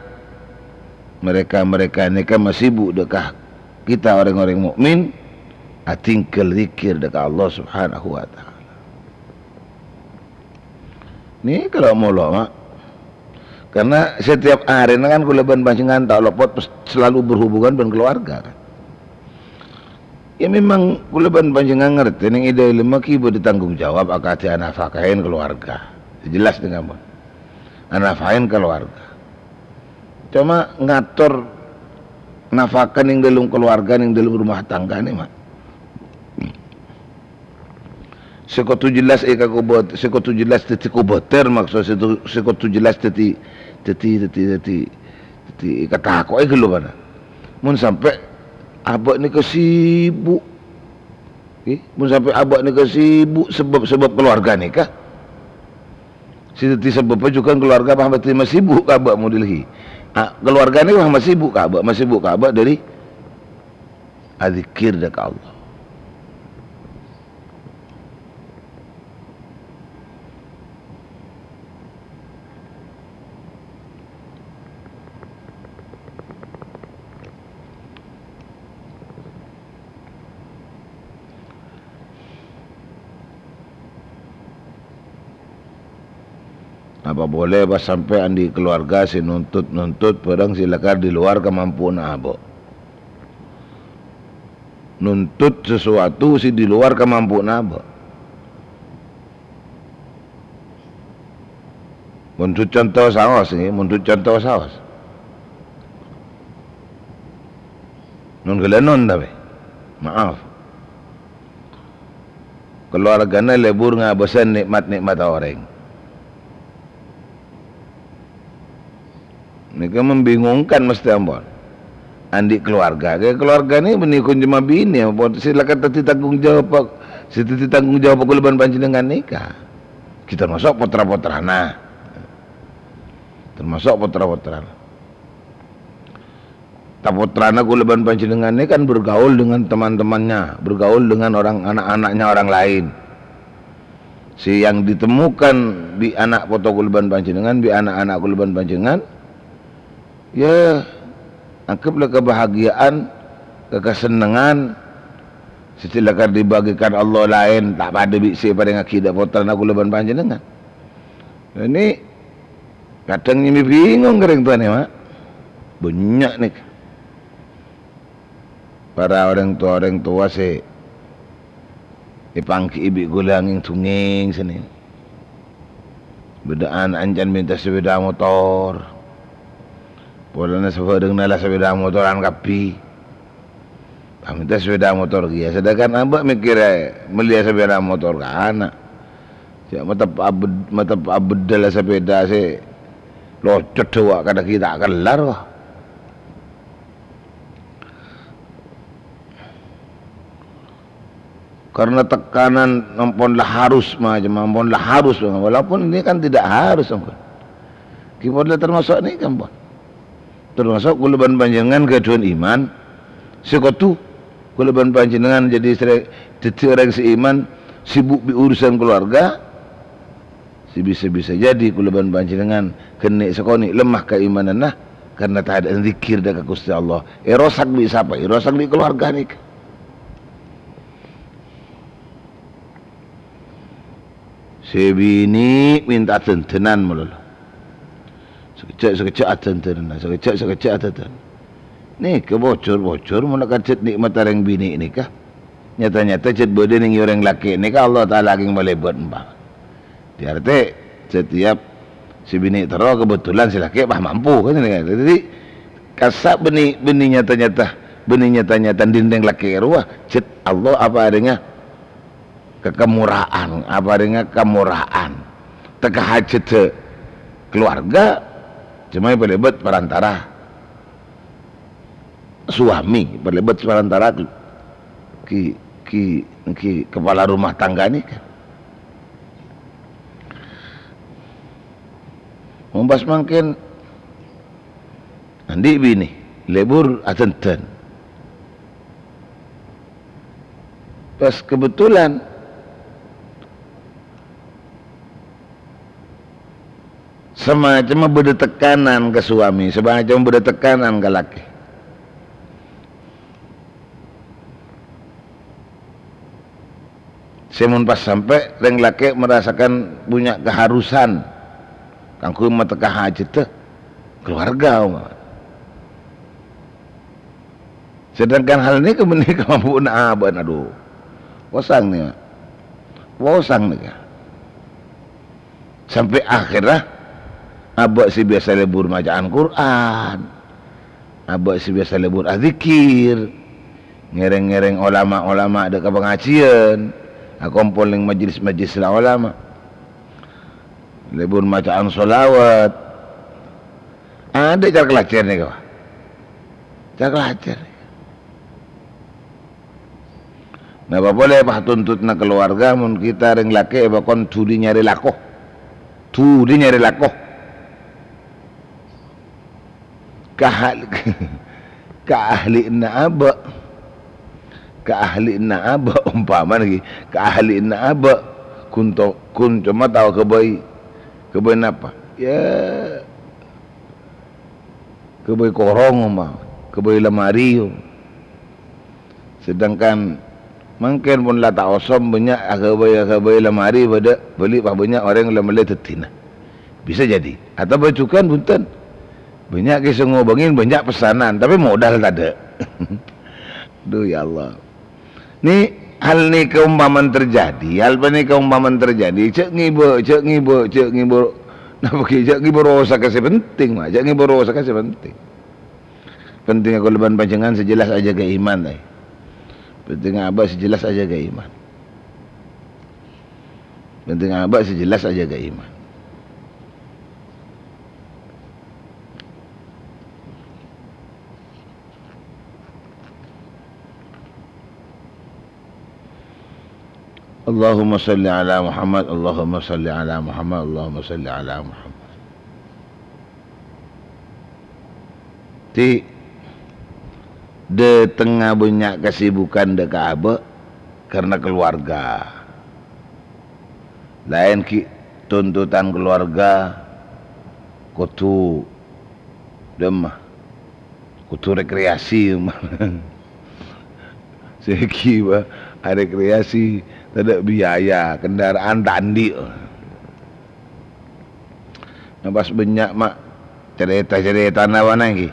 mereka-mereka nèka masibuk dâ' ka kita orèng-orèng mukmin, adhinggâl dzikir dâ' ka Allah Subhanahu wa Ta'ala. Nèka lo' molo, Ma'. Karena setiap arèna kan kaulâ bân panjhennengngan ta' lopot pes-, selalu berhubungan bân keluarga, kan. Ya, memang kaulâ bân panjhennengngan ngartè nèng è dâlemma ghi bâdâ tanggung jawab akadhi anafakahin keluarga. Jelas nèng ampon. Anafakahin keluarga. Coma ngator nafaka nèng dâlem keluarga, nèng dâlem rumah tangga nèka, Ma'. Sè kodhu jelas è kakobât-, sè kodhu jelas dhâddhi kobâtèr, maksod sè tu-, sè kodhu jelas dhâddhi, dhâddhi, dhâddhi, dhâddhi, dhâddhi katako'è ghâllu bâ'na. Mon sampè' abâ' nèka sibuk, ngghi, mon sampè' abâ' nèka sibuk sebab-sebab keluarga nèka, sè dhâddhi sabâbbhâ jhughân keluarga pas dhâddhi masibuk ka abâ' model ghi. A, keluarga nèka pas masibuk ka abâ', masibuk ka abâ' dâri adzikir dâ' ka Allah. Apa polè pas sampè' andi' keluarga sè nuntut-nuntut bhârâng sè lakar di luar kamampuanna abâ'. Nuntut sesuatu sè di luar kamampuanna abâ'. Mon conto saos, ngghi, mon conto saos. Non ghâlânon tapè. Maaf. Keluargana lebur ngabâsân nè'mat-nè'mat orèng. Nèka membingungkan mestè ampon. Andi' keluarga, kè keluargana bânnè ghun coma binè, apa sè lakar dhâddhi tanggung jawab, sè dhâddhi tanggung jawab kaulâ bân panjhennengngan nèka. Ghi' tamaso' potra-potrana. Tamaso' potra-potrana. Ta-, potrana kaulâ bân panjhennengngan nèka kan bergaul dengan teman-temannya, bergaul dengan orang, anak-anaknya orang lain. Sè yang ditemukan bi' ana' poto kaulâ bân panjhennengngan, bi' ana'-ana' kaulâ bân panjhennengngan, ya, angghep la kabahagiyaan, ka-, kasennengngan, sè lakar dibâgikan Allah laèn, ta' padâ bi' sè èparèngaghi dâ' potrana kaulâ bân panjhennengngan. Ini kadhâng nyambi bingung ka orèng towana, Ma'. Bânnya' nèka. Para orèng towa, orèng towa sè Èpangghi'i bi' ghulâ ngèng-dungngèng sènè. Bâdâ ana' ancan mènta sepeda motor. Polana sabhârângnga la sepeda motoran kabbhi. Pas mènta sepeda motor kèya, sedangkan abâ' mèkkèrè mellèya sepeda motor ka ana'. Jâ' mateppa' bed-, mateppa' beddhâlla sepeda sè locot dâwâ' kadâggi' ta' kellar, wah. Karena tekanan ampon la harus macam, ampon la harus, walaupun ini kan tidak harus, ampon. Ghi pon la termasuk nèka, ampon. Termasuk kaulâ bân panjhennengngan ghâdhuwân iman sè kodhu. Kaulâ bân panjhennengngan jadi sere-, dhâddhi orèng sè iman, sibuk bi' urusan keluarga, sè bisa-bisa jadi kaulâ bân panjhennengngan ghennè' sakonè' lemah kaimananna karena tadâ' dzikir dâ' ka Ghustè Allah. Èrosak bi' sapa? Èrosak bi' keluarga nèka. Sè binè' mènta adhândhânan malolo. Sakejjhâ'-sakejjhâ' adhândhânan, sakejjhâ'-sakejjhâ' adhândhânan. Nèka bocor-bocor mon la kajhât nè'matta rèng binè' nèka. Nyata-nyata jhât bâdâ nèng orèng lakè' nèka Allah Ta'ala kèng malèbât empa. Berarti setiap sè binè' terro kebetulan sè lakè' pas mampu, kan, nèka. Dhâddhi, kassa' bânnè, bânnè nyata-nyata, bânnè nyata-nyata dinding lakè' rowa, jhât Allah apa adanya. Ka-, kamora'an, aparèngnga kamora'an. Teka hajhâddhâ keluarga, cuma èpalèbât parantara suami, èpalèbât parantara ki, ki, ki kepala rumah tangga nèka. Mon pas mangkèn andi' binè, lebur adhândhân. Pas kebetulan, samacemma bâdâ tekanan ka suami, samacemma bâdâ tekanan ka lakè. Sè mon pas sampè', rèng lakè' merasakan punya keharusan kaangghuy mateka hajhâddhâ keluarga, umpama. Sedangkan hal nèka bânnè kamampuanna abâ'na, adhu. Posang nèka. Posang nèka. Sampè' akhèrra, abâ' sè biyasa lebur maca'an Qur'an, abâ' sè biyasa lebur adzikir, ngèrèng-ngèrèng olama-olama dâ' ka pangajiyân, akompol nèng majelis-majelis la olama, lebur maca'an sholawat. Adâ' cara kalajâr nèka, wah. Cara kalajâr. Napa polè, pas tuntutanna keluarga, mon kita rèng lakè' èpakon dhuli nyarè lako. Dhuli nyarè lako. Kahal-, kaahli'anna abâ'. Kaahli'anna abâ', ompamana ghi, kaahli'anna abâ'. Ghun to-, ghun coma tao ghâbây, ghâbây napa? Ya, ghâbây korong, ompama. Ghâbây lemari, om. Sedangkan mangkèn pon la ta' osom, bânnya' aghâbây-aghâbây lemari padâ bâli' pas bânnya' orèng la mellè dhâddhina. Bisa jadi. Atabâ jhughân bhunten. Bânnya' kèya sè ngobângè, bânnya' pesanan, tapè modal tadâ'. Duh, ya Allah. Ni, hal nèka ompamana terjadi, hal panèka ompamana terjadi, jhâ' ngibâ, jhâ' ngibâ, jhâ' ngibâ. Napa ghi, jhâ' ngibâ rosagghâ sè penting, ma'. Jhâ' ngibâ rosagghâ sè penting. Pentingnga kaulâ bân panjhennengngan sè jelas ajâgâ iman, eh. Pentingnga abâ' sè jelas ajâgâ iman. Pentingnga abâ' sè jelas ajâgâ iman. Allahumma shalli ala Muhammad, Allahumma shalli ala Muhammad, Allahumma shalli ala Muhammad. Ti, dâtengnga bânnya' kasibukan dâ' ka abâ' karna kaluwarga. Laèn ghi' tuntutan kaluwarga kodhu dâmma, kodhu rekreasi. Sè ghi' bâ, arekreasi tadâ' biaya, kendaraan ta' andi'. Nah, pas bânnya', ma', carèta-carètana bâ'na ghi.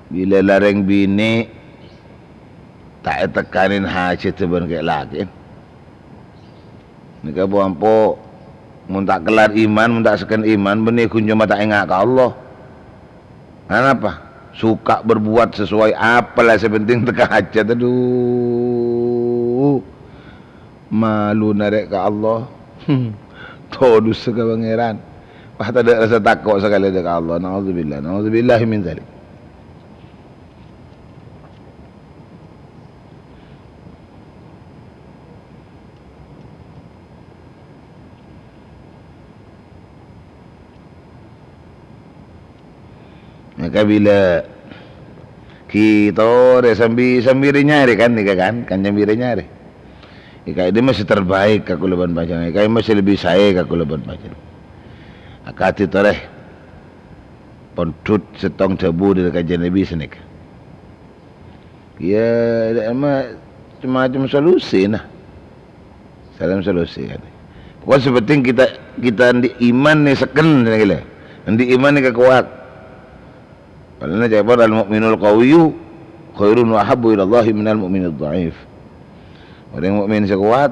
Bilâ la rèng binè' ta' ètekanè hajhâddhâ bân kè-, lakè'en. Nèka po-ampo, mon ta' kellar iman, mon ta' sekken iman, bânnè ghun coma ta' enga' ka Allah. Anapa? Suka berbuat sesuai apa la sè penting tekka hajat. Adu. Malu narè' ka Allah. Todus ka Pangèran. Wah, tadâ' rassa tako' sakalè dâ' ka Allah. Na'udzubillah. Na'udzubillahi min dzalik. Maka bilâ ghi' torè sambi, sambi rè-nyarè kan nèka kan, kan sambi rè-nyarè. Èka' è dimma sè terbaik ka kaulâ bân panjhennengngan, èka' è dimma sè lebbi saè ka kaulâ bân panjhennengngan. Akadhi torè pondhut sèttong dhâbu dâri Kanjeng Nabi sanèka. Iyâ, dâ' emma macem-macem solusina. Salam solusi, kan. Pokoknya sè penting kita, kita andi' iman nè sekken, gila. Andi' iman nè kekuat. Karena ca'èpon, "Al-mu'minul qawiyyu khairun wa ahabbu ilallahi minal mu'minid dha'if." Orèng mukmin sè kowat,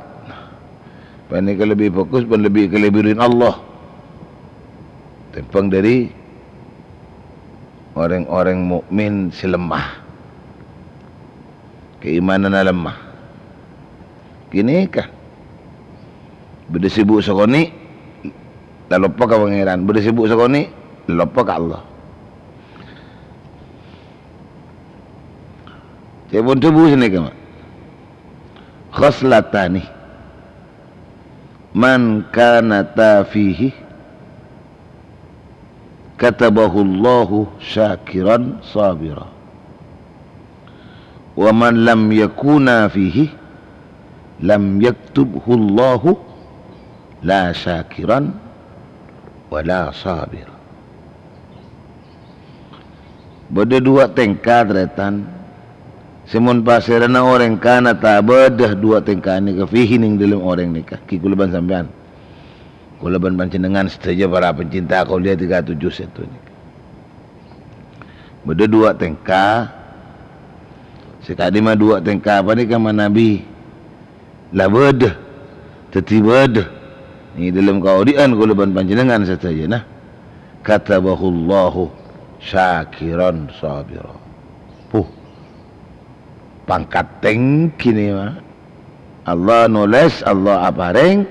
panèka lebbi bhâghus bân lebbi èkalebbirin Allah tèmbhâng dâri orèng-orèng mukmin sè lemma. Keimananna lemma. Ghânèka. Bâdâ sèbu' sakonè', la loppa ka Pangèran. Bâdâ sèbu' sakonè', la loppa ka Allah. Ca'èpon dhâbu sanèka, Ma'. Khoslatani man kanata fihi katabahullahu syakiran sabira. Wa man lam yakuna fihi lam yaktubhullahu la syakiran wa la sabira. Bâdâ duwâ' tèngka, tarètan, sè mon pasèrana orèng kanata bâdâ duwâ' tèngka nèka fihi neng dâlem orèng nèka, ghi kaulâ bân sampèyan. Kaulâ bân panjhennengngan sadhâjâ para pencinta qauliyah tiga tujuh sèttong nèka. Bâdâ duwâ' tèngka, sè ka'dimma duwâ' tèngka panèka manabi la bâdâ, dhâddhi bâdâ, neng dâlem kaodi'ân kaulâ bân panjhennengngan sadhâjâna. Katabahullahu syakiran sabira. Puh. Pangkat tèngghi nè, Ma'. Allah nolès, Allah aparèng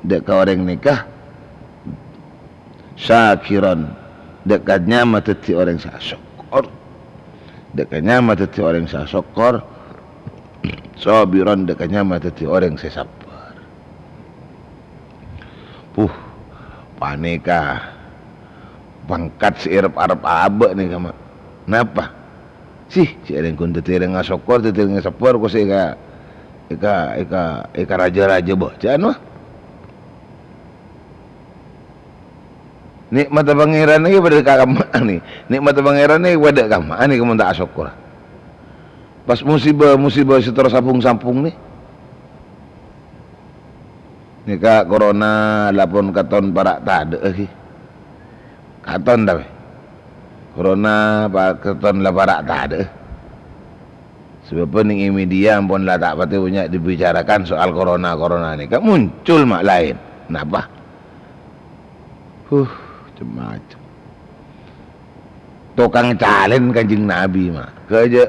dâ' ka orèng nèka syakiran, dâ' ka nyama dhâddhi orèng sè asokkor. Dâ' ka nyama dhâddhi orèng sè asokkor. Sabiran, dâ' ka nyama dhâddhi orèng sè sabbhâr. Puh, panèka pangkat sè èrep-arep abâ' nèka, Ma'. Napa? Sih, sè orèng ghun dhâddhi orèng asokkor, dhâddhi orèng sabbhâr, kosè èka, èka, èka, èka raja-raja bâjâ'ân, wah. Nè'matta Pangèran nèka padâ kamma'an nè. Nè'matta Pangèran nèka padâ kamma'an nè, mon ta' asokkor. Pas musibâ-musibâ sè terro sambhung-sambhung nè. Nèka corona la pon katon para' tadâ'â, ghi. Katon, tapè. Corona pa-, katon la para' tadâ'â. Sabâbbhâ neng è media ampon la ta' patè bânnya' dibicarakan soal corona-corona nèka. Muncul ma' laèn. Napa? Huh, cem-macem. Tokang calèn Kanjeng Nabi, Ma'. Kajâ'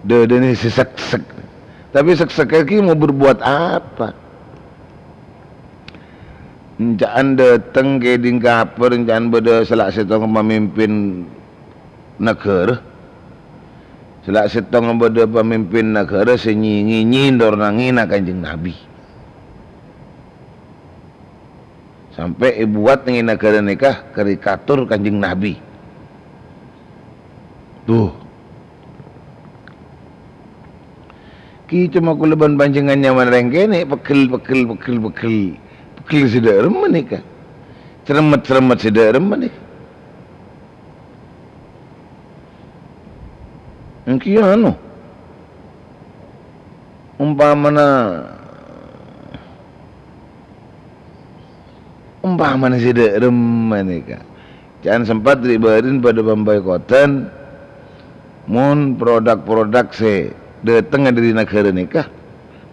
dâdâna sè seksek. Tapè seksek ghi' mau berbuat apa? Enca'an dâteng kèdhing kabhâr, enca'an bâdâ sala sèttonga pamimpin naghârâ. Sala sèttonga bâdâ pamimpin naghârâ sè nyi-, ngènyè ndor nangèna Kanjeng Nabi. Sampè' èbuwat neng è naghârâ nèka karikatur Kanjeng Nabi. Tuh. Ghi' coma kaulâ bân panjhennengngan nyamana rèng kènè', pegghel, pegghel, pegghel, pegghel. Pegghel sè dâ' remma nèka. Cermet-cermet sè dâ' remma nèka. Èngghi anu, ompamana, ompamana sè dâ' remma nèka. Ca'an sempat ri'-bâri'en padâ pambaikotan, mon produk-produk sè dâtengnga dâri naghârâ nèka.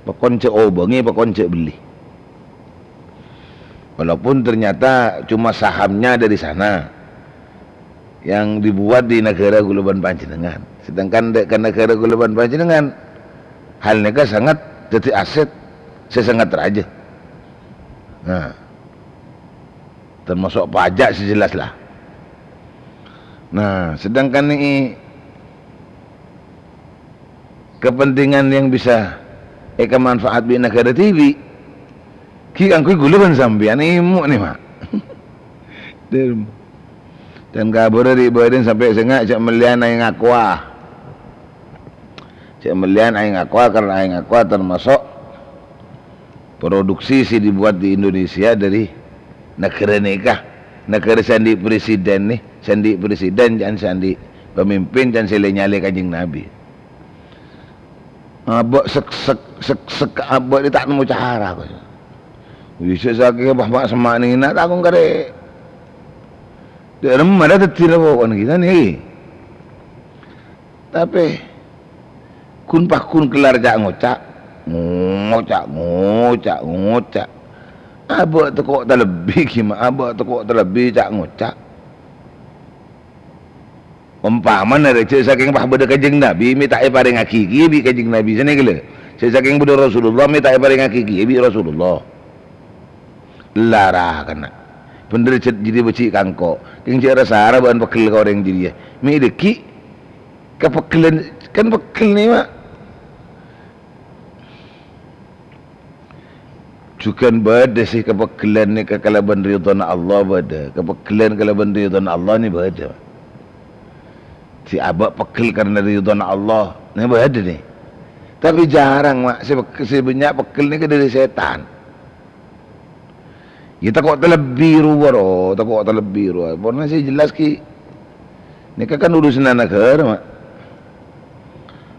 Pokon jhâ' obângè, pokon jhâ' bellè. Walaupun ternyata cuma sahamnya dari sana yang dibuat di negara kaulâ bân panjhennengngan. Sedangkan dâ', ka negara kaulâ bân panjhennengngan, hal nèka sangat dhâddhi aset sè sangat rajâ. Nah, termasuk pajak sè jelas lah. Nah, sedangkan nèka kepentingan yang bisa èkamanfaat bi' nagara dhibi', ghi' kaangghuy kaulâ bân sampèyan, èmo' nè, Ma'. Dâ' remma. Dân kabhârrâ ri' bâdân sampè' sènga' jhâ' mellèyan aèng aqua. Jhâ' mellèyan aèng aqua, karna aèng aqua termasuk produksi sè dibuat di Indonesia dari nagara nèka. Nagara sè andi' presiden nè, sè andi' presiden, can sè andi' pemimpin, can sè lè-nyalè Kanjeng Nabi. Abâ' sek-, sek-, sek-, sek-, abâ' nè ta' nemmo cara, kok. Bisa sakèng, wah, ma' semma' nèng ina' ta' kong karè. Dâ' remma dâ' dhâddhina pokokna kita nè. Tapè, ghun-paghun kellar ca'-ngoca', ngoca', ngoca', ngoca'. Abâ' tako' talebbhi, ghi, Ma', abâ' tako' talebbhi ca'-ngoca'. Ompamana rè, jhâ' sakèng pas bâdâ Kanjeng Nabi, mè' ta' èparèngaghi kèya bi' Kanjeng Nabi, sanèka lè. Jhâ' sakèng bâdâ Rasulullah, mè' ta' èparèngaghi kèya bi' Rasulullah. Lara kana. Bhendher jhâ-, jârèya bâji' kangko'. Kèng jhâ' ra-sara bân pegghel ka orèng jârèya. Mè' dhâggi' kapegghellân, kan pegghel nè, Ma'. Jhughân bâdâ sè kapegghellân nèka kalabân ridhâna Allah bâdâ. Kapegghellân kalabân ridhâna Allah nè bâdâ. Sè abâ' pegghel karna ridhâna Allah nè bâdâ nè. Tapè jhârâng, Ma', sè pegg-, sè bânnya' pegghel nèka dâri sètan. Yâ, tako' talebbhi rowa, ro, tako' talebbhi rowa. Pokokna sè jelas ghi, nèka kan urusanna nagara, Ma'.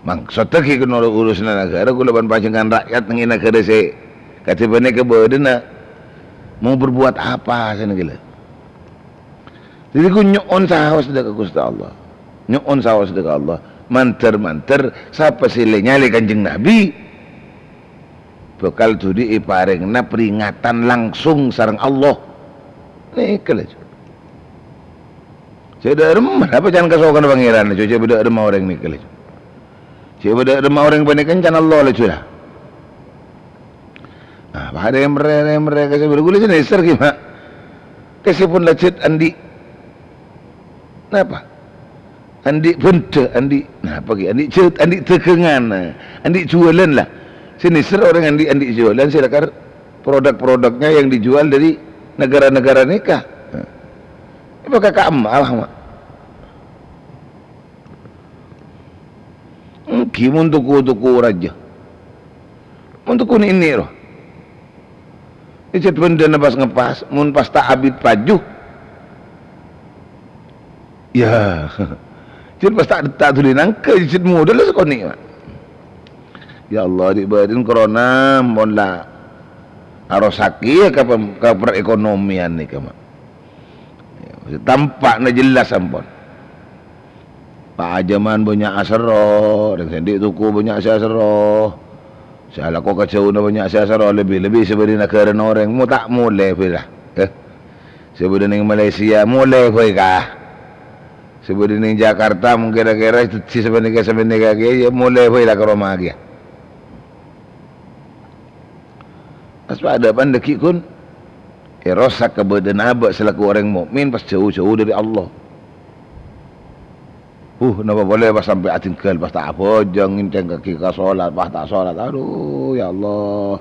Maksodda ghi kan uru-, urusanna nagara, kaulâ bân panjhennengngan rakyat neng è nagara sè kadhi panèka bâdâna. Mau berbuat apa sanèka lè? Dhâddhi, ghu nyo'on saos dâ' ka Ghustè Allah. Nyo'on saos dâ' ka Allah. Mandhâr-mandhâr sapa sè lè-nyalè Kanjeng Nabi, bhâkal dhuli èparèngana peringatan langsung sareng Allah. Nèka laju. Jhâ' dâ' remma, apa can kasokanna Pangèran, jhâ' bâdâ remma orèng nèka laju. Jhâ' bâdâ remma orèng panèka can Allah laju, la. Nah, pas rèmrè, rèmrè, ka sè bâdâ kaulâ sè nèser ghi, Ma'. Ka sè pon lajhât andi'. Napa? Andi' bhândhâ, andi', napa ghi? Andi' jhât, andi' dhâghângan, andi' juwâlân, la. Sè nèser orèng andi', andi' juwâlân, sè lakar produk-produknya yang dijual dari negara-negara nèka. Nah. Apa ka ka'emma, la, Ma'. Èngghi mon toko-toko rajâ. Mon toko nè'-nè' ro. Èjhât bhândhâna pas-ngepas, mon pas ta' abit paju. Yâ. Jhât pas ta', ta' dhuli nangghâ, jhât modâl sakonè', Ma'. Ya Allah, dhi' bâdâna corona, mon la arosakkè ka pem-, ka perekonomian nèka, Ma'. Tampa'na jelas ampon. Pajhâman bânnya' aserro, rèng sè andi' toko bânnya' sè aserro. Sè alako ka jhâuna bânnya' sè aserro, lebbi-lebbi sè bâdâ è naghârâna orèng, mo ta' molè bhâi la. Eh. Sè bâdâ neng Malaysia, molè bhâi ka. Sè bâdâ neng Jakarta, mon kèra-kèra dhâddhi sapanèka-sapanèka kèya, yâ molè bhâi la ka roma kèya. Pas padâ pandâ ghi' ghun èrosak kabâdâ'ânna abâ' salaku orèng mu'min pas jhâu-jhâu dâri Allah. Uh, napa polè pas sampè' adhinggâl, pas ta' abhâjâng ngèncèng kakè ka solat, pas ta' solat. Adhu, ya Allah.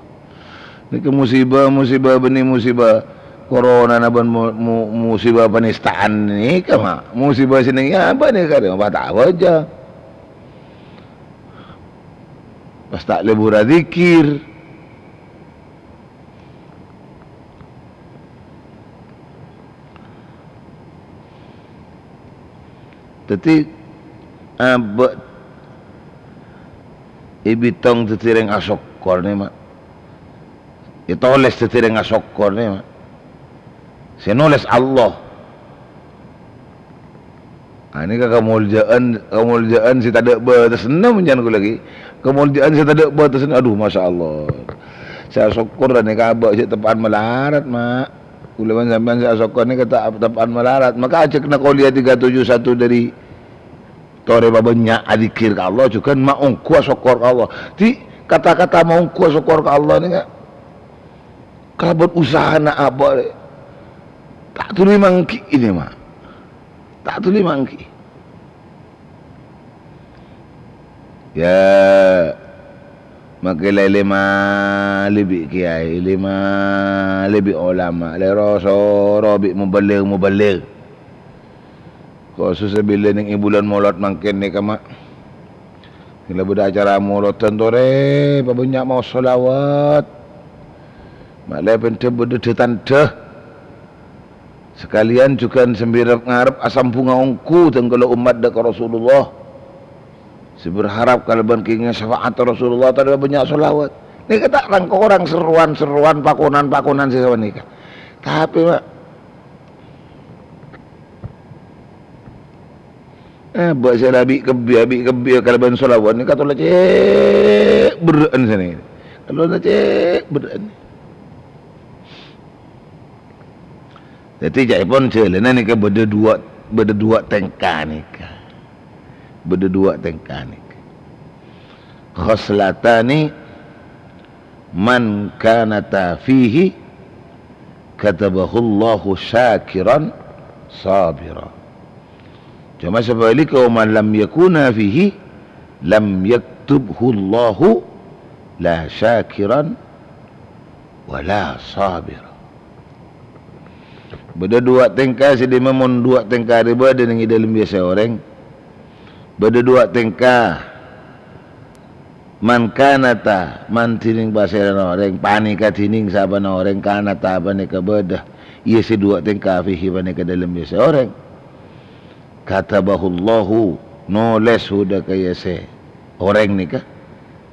Nèka musibâ, musibâ bânnè musibâ corona nabân mu-, mu-, musibâ panèsta'an nèka, ma'. Musibâ sè nèng abâ' nèka, pas ta' abhâjâng. Pas ta' lebur adzikir. Dhâddhi, abâ' èbitong dhâddhi rèng asokkor nè, ma'. Ètolès dhâddhi rèng asokkor nè, ma'. Sè nolès Allah. Ah, nèka kamoljâ'ân, kamoljâ'ân sè tadâ' bâtesna, mon jhân kaulâ ghi. Kamolja'an sè tadâ' bâtesna, adhu, masyaallah. Sè asokkor nèka abâ' sè teppa'an malarat, Ma'. Kaulâ bân sampèyan sè asokkor nèka ta-, teppa'an malarat. Maka ajhâk na koliya tiga tujuh satu dâri torè pabânnya' adzikir ka Allah, jhughân maongghu asokkor ka Allah. Dhi, kata-kata maongghu asokkor ka Allah nèka kalabân usahana abâ', ta' dhuli mangghi'i nè, Ma'. Ta' dhuli mangghi'i. Ya, makè lè-, lè-male bi' kèyaè, lè-male bi' olama, lè-, ro-soro bi' muballigh-muballigh. Khusus bilâ nèng è bulân Molod mangkèn nèka, Ma'. Bilâ bâdâ acara molodan torè, pabânnya' maos shalawat. Ma' lè pènḍhâ bâdâ dhâ-tanḍhâ. Sakalèyan jhughân sè mèrep-ngarep asambhungnga ongghu dhâng kaulâ ommat dâ' ka Rasulullah. Sè berharap kalabân kèngèng syafa'at Rasulullah, torè bânnya' shalawat. Nèka ta' rang-korang serowan-serowan, pakonan-pakonan sè sapanèka. Tapè, Ma', eh, bâ' sè la bi' kebbhi, bi' kebbhi kalabân shalawat nèka tola cè' berrâ'ân sanè. Tola cè' berrâ'ân. Dhâddhi, ca'èpon jhâlânna nèka bâdâ duwâ', bâdâ duwâ' tèngka nèka. Bâdâ duwâ' tèngka nèka. Khoslatani man kanata fihi katabahullahu syakiran sabira. Coma sabhâligghâ, wa man lam yakuna fihi lam yaktubhullahu la syakiran wa la sabira. Bâdâ duwâ' tèngka sè dimma mon duwâ' tèngka rè bâdâ nèng è dâlem biyasa orèng. Bâdâ duwâ' tèngka. Man kanata, man dhinèng pasèrana orèng, panèka dhinèng sabâna orèng, kanata panèka bâdâ. Iyâ sè duwâ' tèngka fihi panèka dâlem biyasa orèng. Katabahullahu, nolès hudâ ka iyâ sè orèng nèka.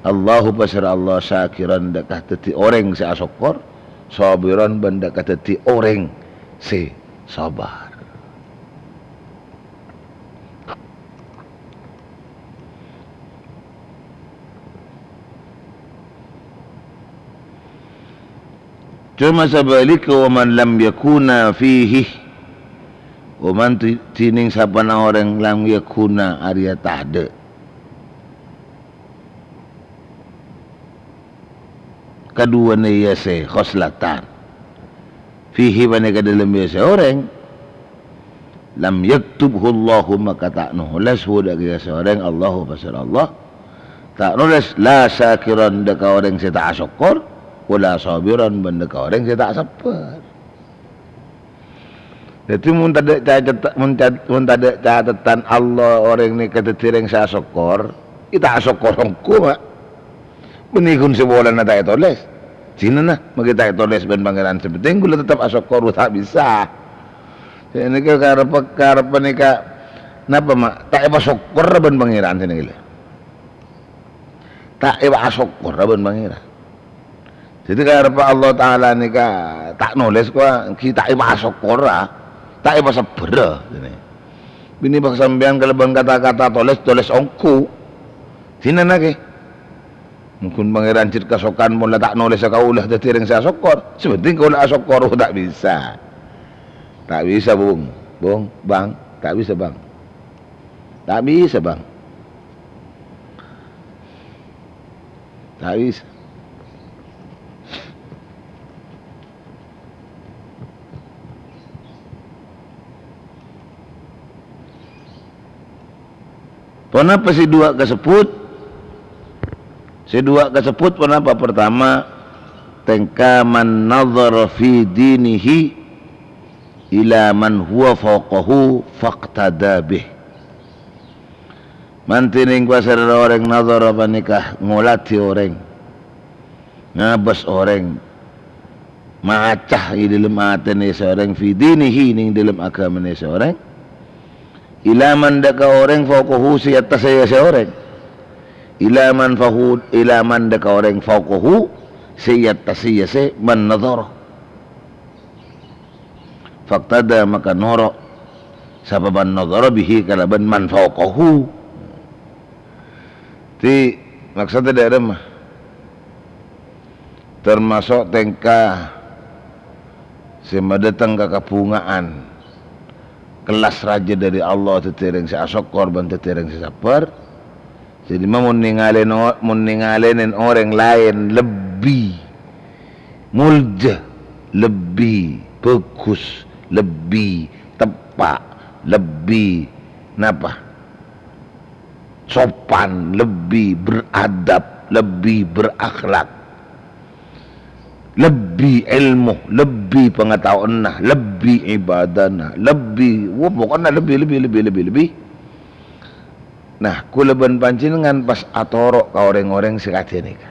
Allahu pasèra Allah syakiran dâ' ka dhâddhi orèng sè asokkor, sabiran bân dâ' ka dhâddhi orèng sè sabar. Coma sabhâligghâ, wa man lam yakuna fihi, wa man di-, dhinèng sabâna orèng lam yakuna arèya tadâ'. Kaduwâna iyâ sè khoslatan. Fihi panèka dâlem iyâ sè orèng. Lam yaktubhu Allahu maka ta' nolès hudâ' ka iyâ sè orèng Allahu pasèra Allah. Ta' nolès la syakiran dâ' ka orèng sè ta' asokkor, wa la sabiran bân dâ' ka orèng sè ta' sabbhâr. Dhâddhi, mon tadâ' cacet-, mon ca-, mon tadâ' catetan Allah orèng nèka dhâddhi orèng sè asokkor, ya ta' asokkor ongghu, Ma'. Bânnè ghun sè polana ta' ètolès. Dinana, makè ta' ètolès bân Pangèran. Sè pentèng kaulâ tetep asokkor, ta' bisa. Sè nèka karep-, karep nèka napa, Ma'? Ta' èpasokkor bân Pangèran sè nèka lè. Ta' èpasokkor bân Pangèran. Dhâddhi, karebbhâ Allah Ta'ala nèka ta' nolès kowa, ghi' ta' èpasokkora, ta' èpasabbhârâ, jârèya. Bânnè bâk sampèyan kalabân kata-kata tolès, tolès ongghu. Dinana kè. Mon ghun Pangèran jhât kasokan mon la ta' nolèsa kaulâ dhâddhi orèng sè asokkor. Sè pentèng kaulâ asokkor, ta' bisa. Ta' bisa, Bung. Bung, Bang, ta' bisa, Bang. Ta' bisa, Bang. Ta' bisa. Ponapa sè duwâ' kasebbhut? Sè duwâ' kasebbhut ponapa? Pertama, tèngka man nadhara fi dinihi ila man huwa fawqahu faqtada bih. Mantè nèng pasèra orèng nadhara panèka ngolatè orèng, ngabâs orèng, maca è dâlem atèna sè orèng, fi dinihi, nèng dâlem aghâmana sè orèng, ila man dâ' ka orèng fawqahu sè è attassa sè orèng, ila man fahu-, ila man dâ' ka orèng fawqahu sè è attassa sè man nadhara. Faqtada maka noro', sapa man nadhara bihi kalabân man fawqahu. Dhâddhi, Maksodda dâ'remma? Tamaso' tèngka sè madâteng ka kabhungaan, kellas rajâ dâri Allah, dhâddhi orèng sè asokkor bân dhâddhi orèng sè sabbhâr. Dhâddhi, mon nèngalè no-, mon nèngalènè orèng laèn lebbi molja, lebbi bhâghus, lebbi teppa', lebbi napa? Sopan, lebbi beradab, lebbi berakhlak, lebbi èlmo, lebbi pangataowanna, lebbi ibadahna, lebbi, wah, pokokna lebbi, lebbi, lebbi, lebbi, lebbi. Nah, kaulâ bân panjhennengngan pas atoro' ka orèng-orèng sè kadhi nèka.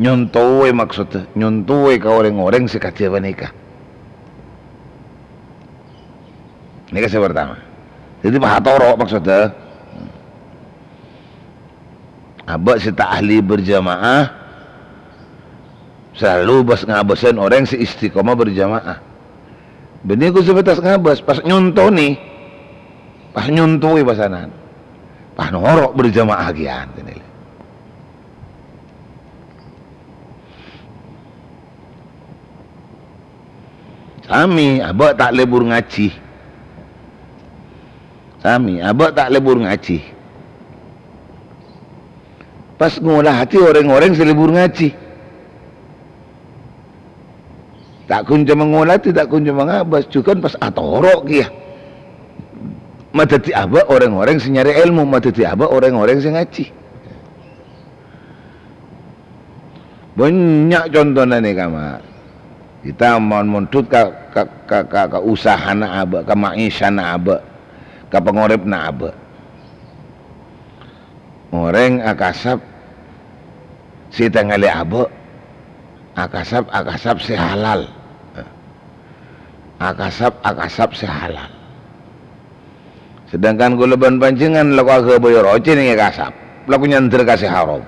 Nyontowè, maksodda, nyontowè ka orèng-orèng sè kadhi panèka. Nèka sè partama. Dhâddhi, pas atoro', maksodda, abâ' sè ta' ahli berjamaah, salalu bâs-ngabâsân orèng sè istiqomah berjamaah. Bânnè ghu sè bâtas ngabâs, pas nyontonè, pas nyontowè pasanan, pas noro' berjamaah kèyan, kènè lè. Samè, abâ' ta' lebur ngajhi. Samè, abâ' ta' lebur ngajhi. Pas ngolatè orèng-orèng sè lebur ngajhi. Ta' ghun coma ngolatè, ta' ghun coma ngabâs, jhughân pas atoro' kèya. Madhâddhi abâ' orèng-orèng sè nyarè èlmo, madhâddhi abâ' orèng-orèng sè ngajhi. Bânnya' contona nèka, Ma'. Kita mon mondhut ka, ka, ka, ka, ka usahana abâ', ka maèsana abâ', ka pangorèbhânna abâ'. Orèng akasap sè ètangalè abâ', akasap-akasap sè halal. Akasap-akasap sè halal. Sedangkan kaulâ bân panjhennengngan lako aghâbây orèng nèka kasap, lako nyandher ka sè haram.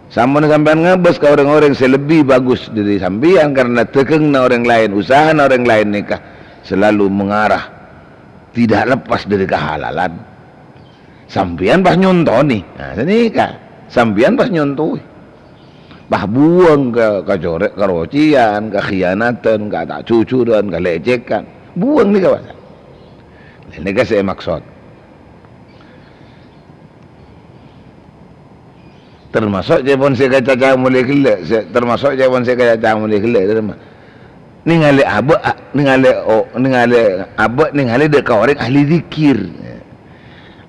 Sampon sampèyan ngabâs ka orèng-orèng sè lebbi bhâghus dhâri sampèyan, karna dhâghângnga orèng laèn, usahana orèng laèn nèka salalu mengarah tidak lepas dhâri kahalalan. Sampèyan pas nyontonè. Nah, sanèka. Sampèyan pas nyontowè. Pas buwâng ka, kacorè-, karocèyan, kakhiyanadhân, ka ta' jujuran, kalècèkan. Buwâng nèka, Pak. Nèka sè èmaksod. Tamaso' ca'èpon sè èkacaca molè ghellâ', sè, tamaso' ca'èpon sè èkacaca molè ghellâ', dâ'remma? Nèngalè abâ', a-, nèngalè, o-, nèngalè abâ', nèngalè dâ' ka orèng ahli dzikir.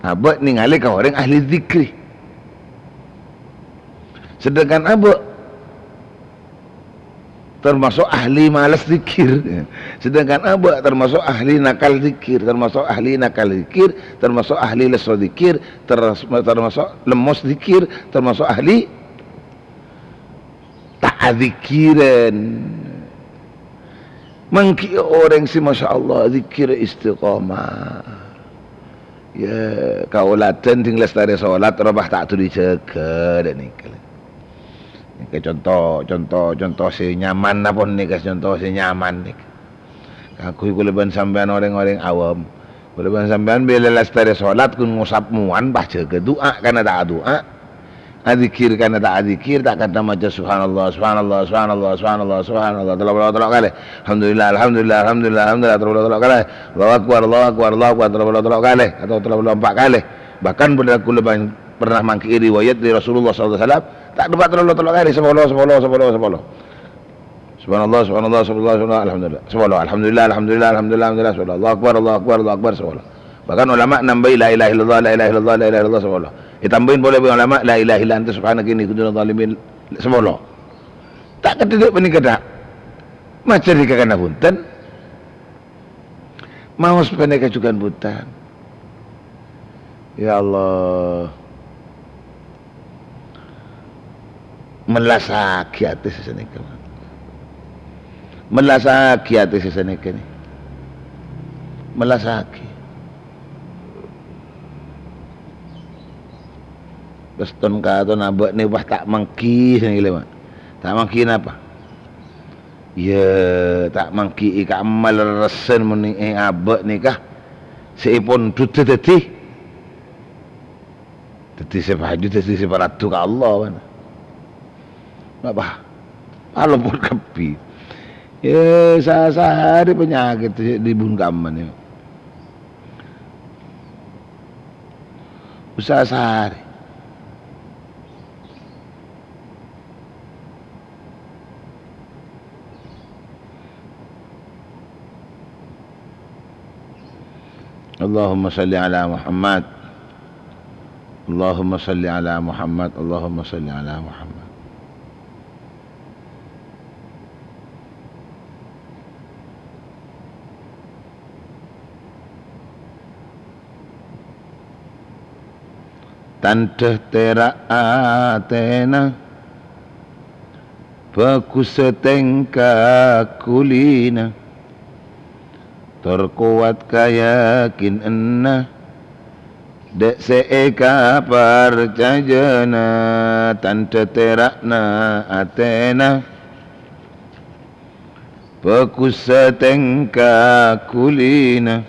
Abâ' nèngalè ka orèng ahli dzikri. Sedangkan abâ' tamaso' ahli males dzikir. Sedangkan abâ' tamaso' ahli nakal dzikir, tamaso' ahli nakal dzikir, tamaso' ahli lesso dzikir, teras-, tamaso' lemmos dzikir, tamaso' ahli ta' adzikiran. Mangkèn orèng sè, masyaallah, dzikir istiqomah. Ya, kaulâ dhing lastarè solat, rowa ta' dhuli jâgâ, dâ' nèka. Nèka conto, conto, conto sè nyaman, napa nèka conto sè nyaman nèka. Kaangghuy kaulâ bân sampèyan orèng-orèng awam. Kaulâ bân sampèyan bilâ lastarè solat, ghun ngosap mowan, pas jâgâ du'a, kana ta' adu'a. Adzikir kana ta' adzikir, ta' kadhâng maca subhanallah, subhanallah, subhanallah, subhanallah, subhanallah, tello polo tello kalè. Alhamdulillah, alhamdulillah, alhamdulillah, alhamdulillah, tello polo tello kalè. Allahu Akbar, Allahu Akbar, Allahu Akbar, tello polo tello kalè, atau tello polo empa' kalè. Bahkan bhender kaulâ bân-, pernah mangkèn riwayat dâri Rasulullah sallallahu alaihi wasallam, ta' teppa' tello polo tello kalè, sapolo, sapolo, sapolo, sapolo. Subhanallah, subhanallah, subhanallah, subhanallah, alhamdulillah. Sapolo, alhamdulillah, alhamdulillah, alhamdulillah, alhamdulillah, sapolo. Allahu Akbar, Allahu Akbar, Allahu Akbar, sapolo. Bahkan ulama nambâi la ilaha illallah, la ilaha illallah, la ilaha illallah, sapolo. Ètambâi polè bi' ulama la ilaha illa anta subhanaka inni kuntu minadh dhalimin, sapolo. Ta' kadhâddhi panèka ta'. Maca nèka kana bhunten. Maos panèka jhughân bhunten. Ya Allah. Mellasaghi atè sè sanèka. Mellasaghi atè sè sanèka nè. Mellasaghi. Bâston katon abâ' nè, wah, ta' mangkèn sanèka, Pak. Ta' mangkèn napa? Iyâ, ta' mangkèn ka' lemma lerressan mon è abâ' nèka sè èpondhut dhâddhi. Dhâddhi sè paju, dhâddhi sè paradu ka Allah, bân. Napa? Palopor kabbhi. Yâ, sa-, saarè panyakèt sè dhibun kamma, yâ. Usaha saarè. اللهم صل على محمد. اللهم صل على محمد. اللهم صل على محمد. Tandhâ tèra' atèna, bhâghussâ tèngka ghulina, tor kowat kayakinanna, dhâ' sè èkaparcajâna. Tandhâ tèra'na atèna, bhâghussâ tèngka ghulina,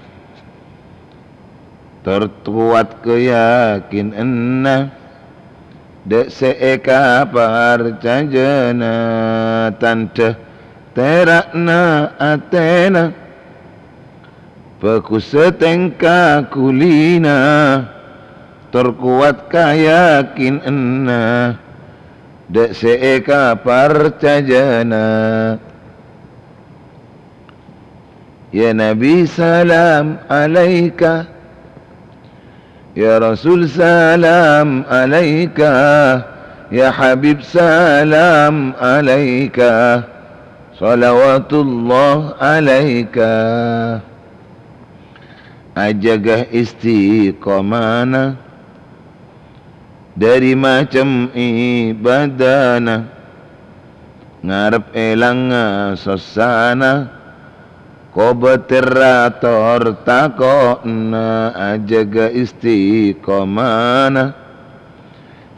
tor kowat kayakinanna, dhâ' sè èkaparcajâna. Tandhâ tèra'na atèna, bhâghussâ tèngka ghulina, tor kowat kayakinanna, dhâ' sè èkaparcajâna. Ya Nabi, salam alaika. Ya Rasul, salam alaika. Ya Habib, salam alaika. Shalawatullah alaika. Ajâgâ istiqomana dhâri macem ibadana, ngarep èlangnga sossana, kobâtèrra tor tako'na. Ajâgâ istiqomana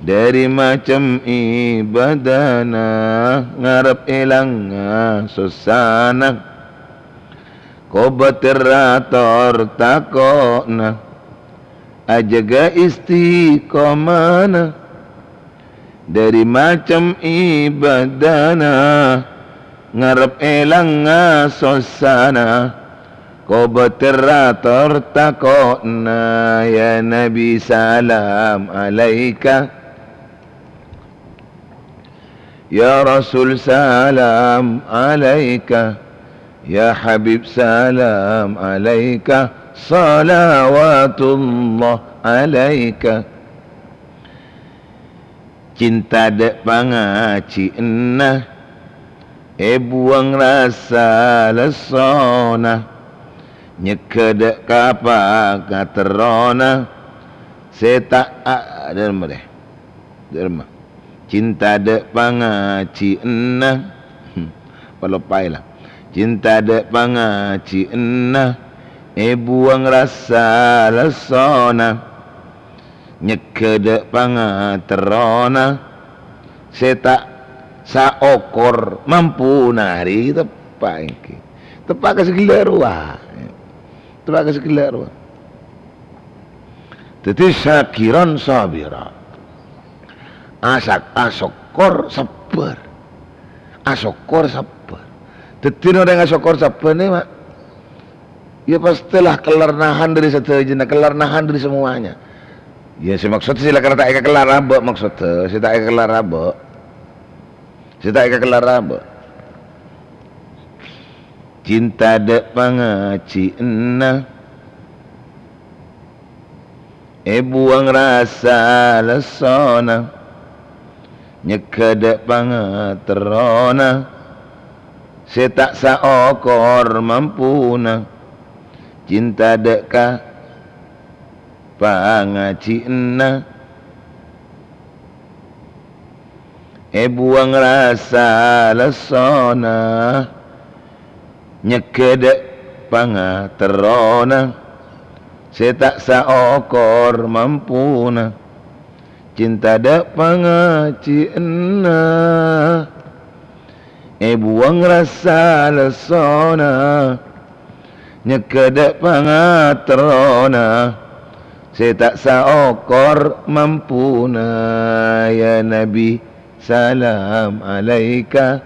dhâri macem ibadana, ngarep èlangnga sossana, kobâtèrra tor tako'na. Ajâgâ istiqomana dhâri macem ibadana, ngarep èlangnga sossana, kobâtèrra tor tako'na. Ya Nabi, salam alaika. Ya Rasul, salam alaika. Ya Habib, salam alaika. Shalawatullah alaika. Cinta dhâ' pangajhiânna, èbuwâng rassa lessona, nyegghâ dhâ' ka pangaterrona, sè ta', a-, dhâremma, dhâ-, dhâremma. Cinta dhâ' pangajhiânna, paloppaè la. Cinta dhâ' pangajhiânna, èbuwâng rassa lessona, nyegghâ dhâ' pangaterrona, sè ta' saokor mampuna, arè teppa' èngghi. Teppa' ka sè ghellâ' rowa. Teppa' ka sè ghellâ' rowa. Dhâddhi, syakiran sabira. Asak-, asokkor sabbhâr. Asokkor sabbhâr. Dhâddhi, orèng asokkor sabbhâr nè, Ma', ya, pastilah kellar nahan dari sadhâjâna, kellar nahan dari semuanya. Ya, sè maksod sè la-, ta' èkakellar abâ' maksodda, sè ta' èkakellar abâ'. Sè ta' èkakellar abâ'. Cinta dhâ' pangajhiânna, èbuwâng rassa lessona, nyegghâ dhâ' pangaterrona, sè ta' saokor mampuna, cinta dhâ' ka pangajhiânna, èbuwâng rassa lessona, nyegghâ dhâ' pangaterrona, sè ta' saokor mampuna, cinta dhâ' pangajhiânna, èbuwâng rassa lessona, nyegghâ dhâ' pangaterrona, sè ta' saokor mampuna. Ya Nabi, salam alaika.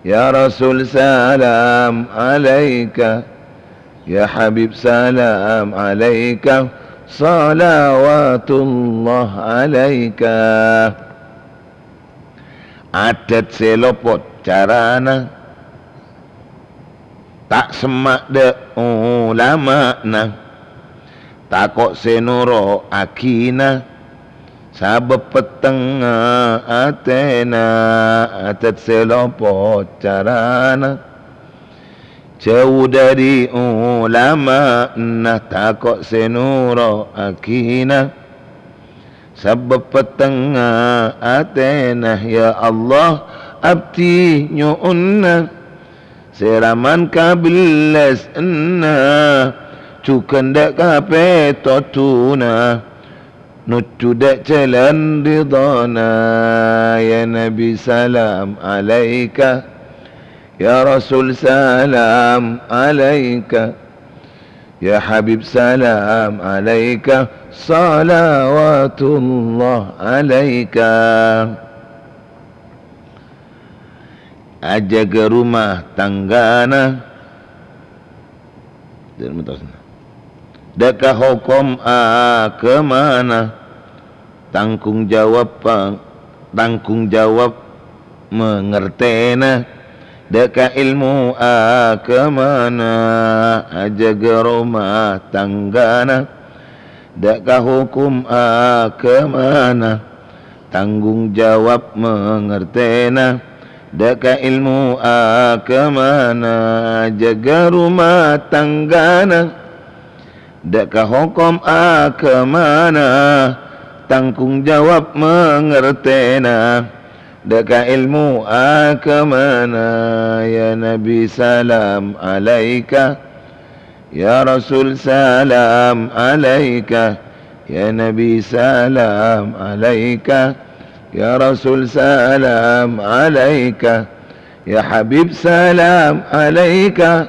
Ya Rasul, salam alaika. Ya Habib, salam alaika. Shalawatullah alaika. Adat sè lopot carana, ta' semma' dâ' ulama'na, tako' sè noro'aghina, sabâb pettengnga atèna. Adat sè lopot carana, jhâu dâri ulama'na, tako' sè noro'aghina, sabâb pettengnga atèna. Ya Allah, abdhi nyo'ona, sè raman kabellasna, jhughân dâ' ka pètodhuna, nojjhu dâ' jhâlân ridhâna. Ya Nabi, salam alaika. Ya Rasul, salam alaika. Ya Habib, salam alaika. Shalawatullah alaika. Ajâgâ rumah tanggana. Dâ' ka hokom aghâmana, tanggung jawab pa-, tanggung jawab mangertèna, dâ' ka èlmo aghâmana, ajâgâ rumah tanggana, dâ' ka hokom aghâmana, tanggung jawab mangertèna, dâ' ka èlmo aghâmana, jâgâ rumah tanggana, dâ' ka hokom aghâmana, tanggung jawab mangertèna, dâ' ka èlmo aghâmana. Ya Nabi, salam alaika. Ya Rasul, salam alaika. Ya Nabi, salam alaika. Ya Rasul, salam alaika. Ya Habib, salam alaika.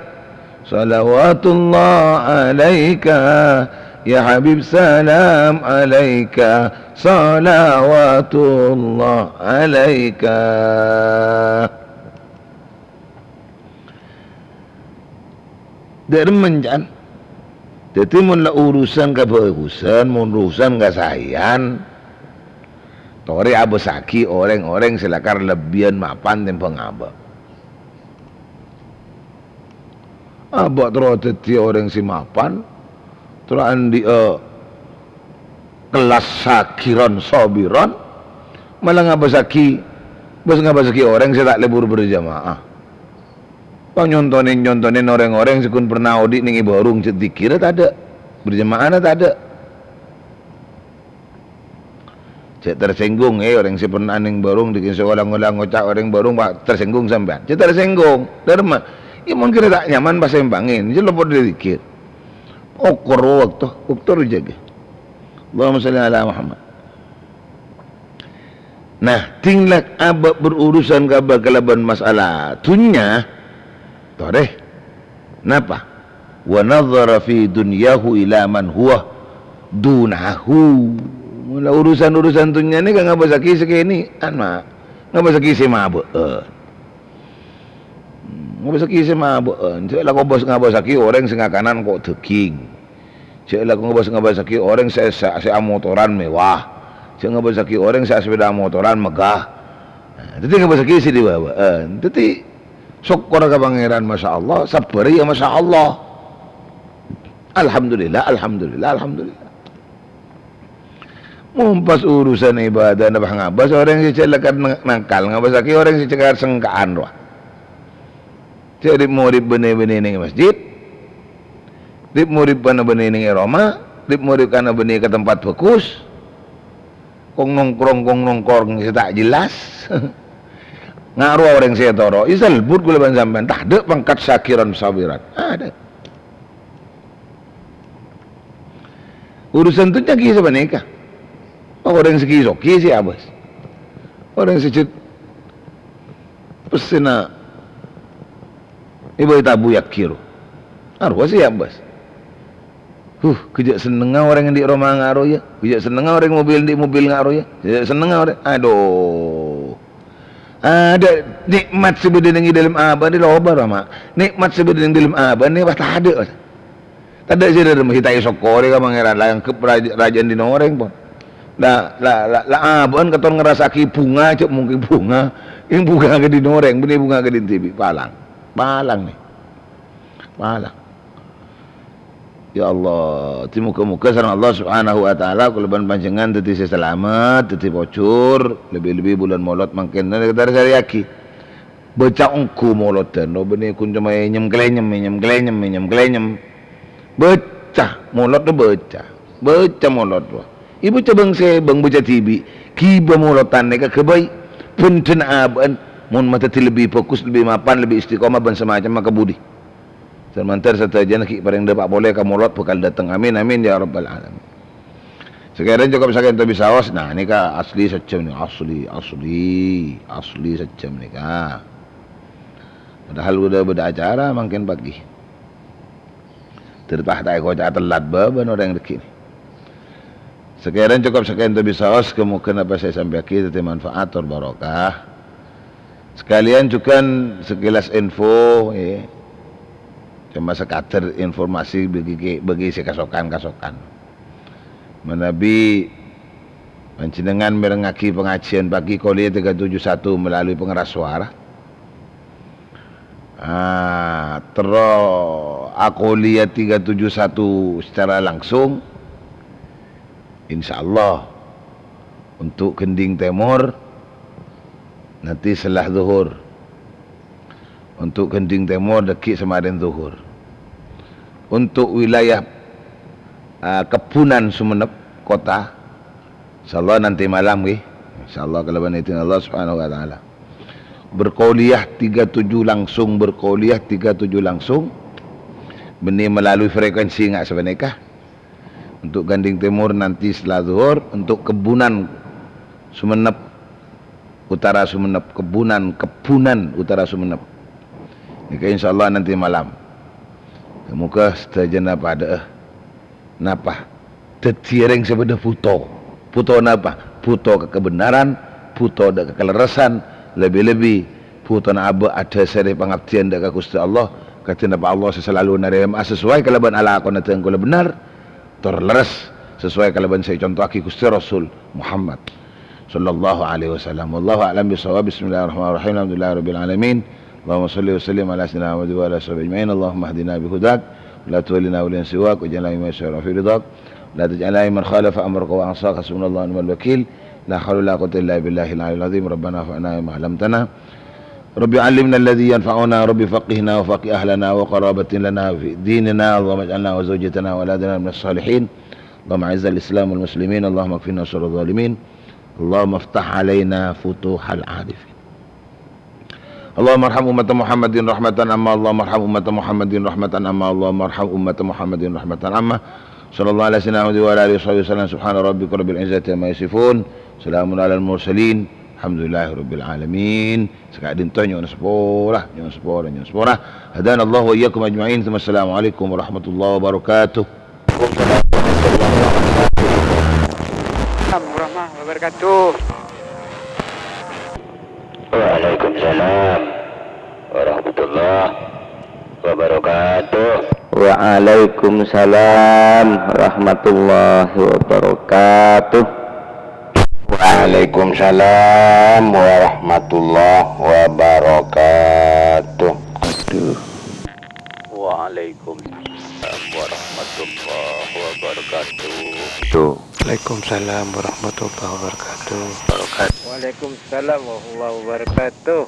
Shalawatullah alaika. Ya Habib, salam alaika. Shalawatullah alaika. Dâ' remma, can. Dhâddhi, mon la urusan kabhâghusân, mon urusan kasaèyan, torè abâssaghi orèng-orèng sè lakar lebbiyân mapan tèmbhâng abâ'. Abâ' terro dhâddhi orèng sè mapan, terro andi'â kellas sakiron sobiron, mala ngabâssaghi, bâs ngabâssaghi orèng sè ta' lebur berjamaah. Panyontonè-nyontonè orèng-orèng sè ghun pernah odi' neng è bârung sè dikirra tadâ', berjamaahna tadâ'. Cè' tersinggung, eh, orèng sè pernah neng bârung, dikèn sè olang-olang ngoca' orèng bârung, wah, tersinggung sampèyan. Cè' tersinggung, dâ' remma. Iyâ, mon kèra ta' nyaman, pas sèmbangè, jâ' lopot dâri dikir. Okor wakto, wakto rojâgâ. Allahumma shalli ala Muhammad. Nah, ding la abâ' berurusan ka bâ-, kalabân masalah dhunnya, torè. Napa? Wa nadhara fi dunyahu ila man huwa dunahu. Mula urusan-urusan dhunnya nèka ngabâssaghi sè kènè'an, ma-, ngabâssaghi sè mabâ'ân. Hmm, ngabâssaghi sè mabâ'ân. Jâ' la kobâs-, ngabâssaghi orèng sè ngakanan ko' dhâghing. Jâ' la kobâs-, ngabâssaghi orèng sè, sè, sè amotoran mewah. Jâ' ngabâssaghi orèng sè asepèda motoran megah. Nah, dhâddhi ngabâssaghi sè dibâbâ'ân. Dhâddhi sokkor ka Pangèran, masyaallah, sabbhâr ya masyaallah. Alhamdulillah, alhamdulillah, alhamdulillah. Mon pas urusan ibadah, napa ngabâs orèng sè jâ' lakar nang-, nangkal, ngabâssaghi orèng sè cèkar sengka'an rowa. Jâ' rib-morib bânnè-bânnè neng masjid, rib-morib kana bânnè neng è roma, rib-morib kana bânnè ka tempat bhâghus, kong nongkrong, kong nongkrong sè ta' jelas. Nga' rowa orèng sè ètoro', èsalbut kaulâ bân sampèyan, tadâ' pangkat syakiran sabiran. Adâ'. Urusan dhunnya ghi' sapanèka. Orèng sè ghi' soghi sè abâs. Orèng sè jhât pèssèna èbâghi tabu yaghi ro. Arowa sè abâs. Uh, kejjhâ' sennengnga orèng andi' roma nga' rowa, kejjhâ' sennengnga orèng mobil andi' mobil nga' rowa, kejjhâ' sennengnga orèng, adu. Adâ' nè'mat sè bâdâ neng è dâlem abâ' nè loba, Rama. Nè'mat sè bâdâ neng dâlem abâ' nè pas tadâ', pas. Tadâ' sè dhâremma sè ta' èsokkorè ka Pangèran, la èangghep raj-, rajâ'ân dhinna' orèng, pon. La, la, la, la abâ'ân katon ngarassa'aghi bhunga, cè' mongkèn bhunga. Èng bhunga ka dhinna' orèng, bânnè bhunga ka dhinna' dhibi', palang. Palang, nè. Palang. Ya Allah, dhâddhi moghâ-moghâ sareng Allah Subhanahu wa Ta'ala kaulâ bân panjhennengngan dhâddhi sè salamet, dhâddhi pojhur, lebbi-lebbi bulân Molod mangkèn. Nah, kita sarèyaghi. Bâca ongghu Molodhân, rowa bânnè ghun coma ènyem-kalenyem, ènyem-kalenyem, ènyem-kalenyem. Bâca, Molod rowa bâca. Bâca Molod rowa. Èbâca bâng-sèbâng, bâca dhibi'. Ghibâ Molodhân nèka ghâbây. Bhendhâna abâ'ân, mon ma dhâddhi lebbi bhâghus, lebbi mapan, lebbi istiqomah, bân samacemma ka budi. Sè mandhâr sadhâjâna ghi' parèng dâpa' polè ka Molod bhâkal dâteng. Amin, amin, ya rabbal alamin. Sakèrana cokop sakènto bisaos, nah, nèka asli sajjhâm nèka, asli, asli, asli sajjhâm nèka. Padahal bâdâ, bâdâ acara mangkèn pagi. Dhâri ta' ta' èkoca' tellat bâbâna orèng dhâggi' nè. Sakèrana cokop sakènto bisaos, kamoghâ napa sè èsampèyaghi dhâddhi manfaat tor barokah. Sakalèyan jhughân sekilas info, ya. Coma sakadâr informasi bagi, bagi sè kasokan-kasokan. Manabi panjhennengngan mèrengngaghi pangajiyân pagi Qouliyah tiga tujuh satu melalui pengeras suara. Ah, terro Qouliyah tiga tujuh satu secara langsung, insyaallah, untuk Gending Tèmor nanti setelah zuhur. Untuk Gending Tèmor dhâggi' samarèn zuhur. Untuk wilayah, ah, Kebunan Sumenep Kota, insyaallah nanti malam, ngghi. Insyaallah kalabân idin Allah Subhanahu wa Ta'ala. Berqouliyah tiga tujuh langsung, berqouliyah tiga tujuh langsung. Bânnè melalui frekuensi nga' sapanèka. Untuk Gending Tèmor nanti setelah zuhur, untuk Kebunan Sumenep, Utara Sumenep, Kebunan, Kebunan Utara Sumenep. Nèka insyaallah nanti malam. Moghâ sadhâjâna padhâ'â. Napa? Dhâddhi orèng sè padhâ bhuto. Bhuto napa? Bhuto ka kabhendhârân, bhuto dâ' ka kalerressan, lebbi-lebbi bhutona abâ' adhâsarè pangabdiyân dâ' ka Ghustè Allah, kadhi napa Allah sè salalu narèma sasowai kalabân alakonna dhân kaulâ bhendher, tor lerres sasowai kalabân sè èconto'aghi Ghustè Rasul Muhammad sallallahu alaihi wasallam. Wallahu a'lam bissawab. Bismillahirrahmanirrahim. Alhamdulillahirabbil alamin. Allahumma shalli wa sallim ala sayyidina Muhammad wa ala sahbihi ajma'in. Allahumma hdina bi hudak, wa la tuwallina waliyan siwak, waj'alna mimman yusari'u fi ridak, wa la taj'alna mimman khalafa amraka wa 'asaka. Hasbunallahu wa ni'mal wakil. La haula wa la quwwata illa billahil aliyyil azim. Rabbana anfa'na bima 'allamtana. Rabbi 'allimna alladzi yanfa'una, Rabbi faqqihna wa faqqih ahlana wa qarabatin lana fi dinina. Allahumma ij'alna wa zawjatana wa auladana minas salihin. Allahumma a'izzal Islam wal muslimin. Allahumma kfina syarraz zalimin. Allahumma iftah 'alaina futuhal 'arifin. Allahumma arham ummata Muhammadin rahmatan amma. Allahumma arham ummata Muhammadin rahmatan amma. Allahumma arham ummata Muhammadin rahmatan amma. Sallallahu ala sayyidina Muhammad wa ala alihi wa sahbihi wasallam. Subhana rabbika rabbil izzati amma yasifun. Salamun alal mursalin. Alhamdulillahi rabbil alamin. Saka'dinto nyo'on sapora, nyo'on sapora, nyo'on sapora. Hadanallahu wa iyyakum ajma'in. Tsumma assalamualaikum warahmatullahi wabarakatuh. Waalaikumsalam warahmatullahi wabarakatuh. Warahmatullahi wabarakatuh. Waalaikumsalam warahmatullahi wabarakatuh. Waalaikumsalam warahmatullahi wabarakatuh. Waalaikumsalam warahmatullahi wabarakatuh. Aduh. Waalaikumsalam warahmatullahi wabarakatuh. Tuh. Waalaikumsalam warahmatullahi wabarakatuh. Waalaikumsalam warahmatullahi wabarakatuh.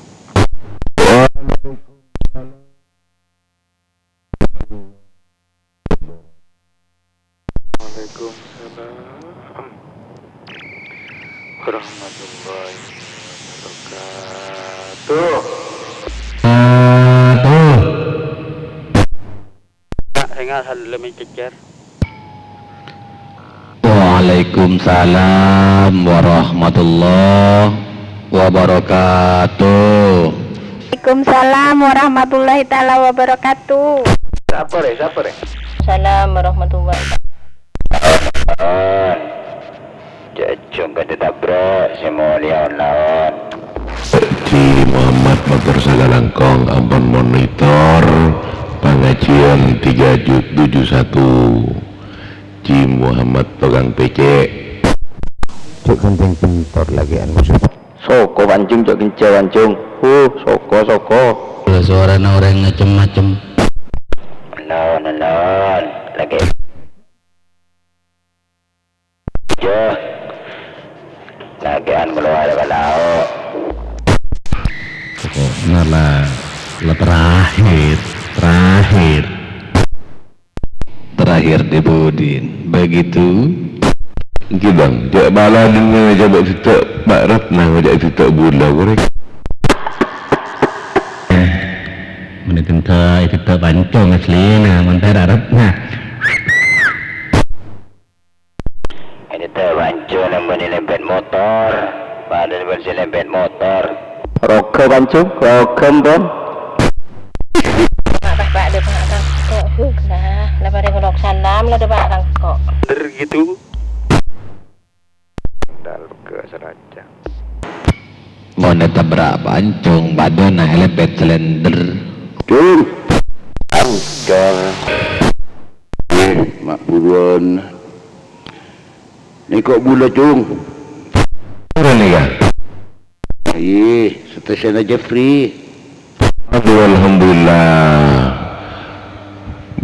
Waalaikumsalam warahmatullahi wabarakatuh. Aduh. Kak, sènga' sal-, lem cècèr. Waalaikumsalam warahmatullahi wabarakatuh. Waalaikumsalam warahmatullahi taala wabarakatuh. Sapa rè? Sapa rè? Salam warahmatullahi wabarakatuh. Jhung kadhi tabrak, sè molja on-laon. Ji Muhammad mator sakalangkong ampon monitor pangajian tiga ju-, tujuh satu. Ji Muhammad tokang pècè'. Cuk ghântèng bentor laghi'ân musuh. Soko pancung, cok genca pancung. Huh, soko, soko. Lah, sowarana orèng ngacem-macem. Laon, laon. Lagi. Jah. Lagi'an keluar ka lao'. Pokokna la, la terakhir, terakhir. Terakhir di Budin. Begitu? Èngghi, Bang. Cè' bâlâ dinna' coba sèdhâ Pak Ratna ngajak sèdhâ bulâ, korèk. Menit enta itu tak pancong asli, nah, mentara Ratna. Ini teh pancung nembani lempet motor. Padahal bukan si lempet motor. Roga pancung, roga empon. Pak, Pak, Pak, ada Pak, Pak. Kok, huh, nah, lah pada ngelok salam, lah ada Pak, Kang, kok. Bener gitu. Dal ke seraja. Mon etabrak pancung, padâna lempet slender. Cung. Anggar. Eh, mak buruan. Nèko bulâ, Cung. Pura nèka? Iyâ, stasionna Jeffrey. Aduh, alhamdulillah.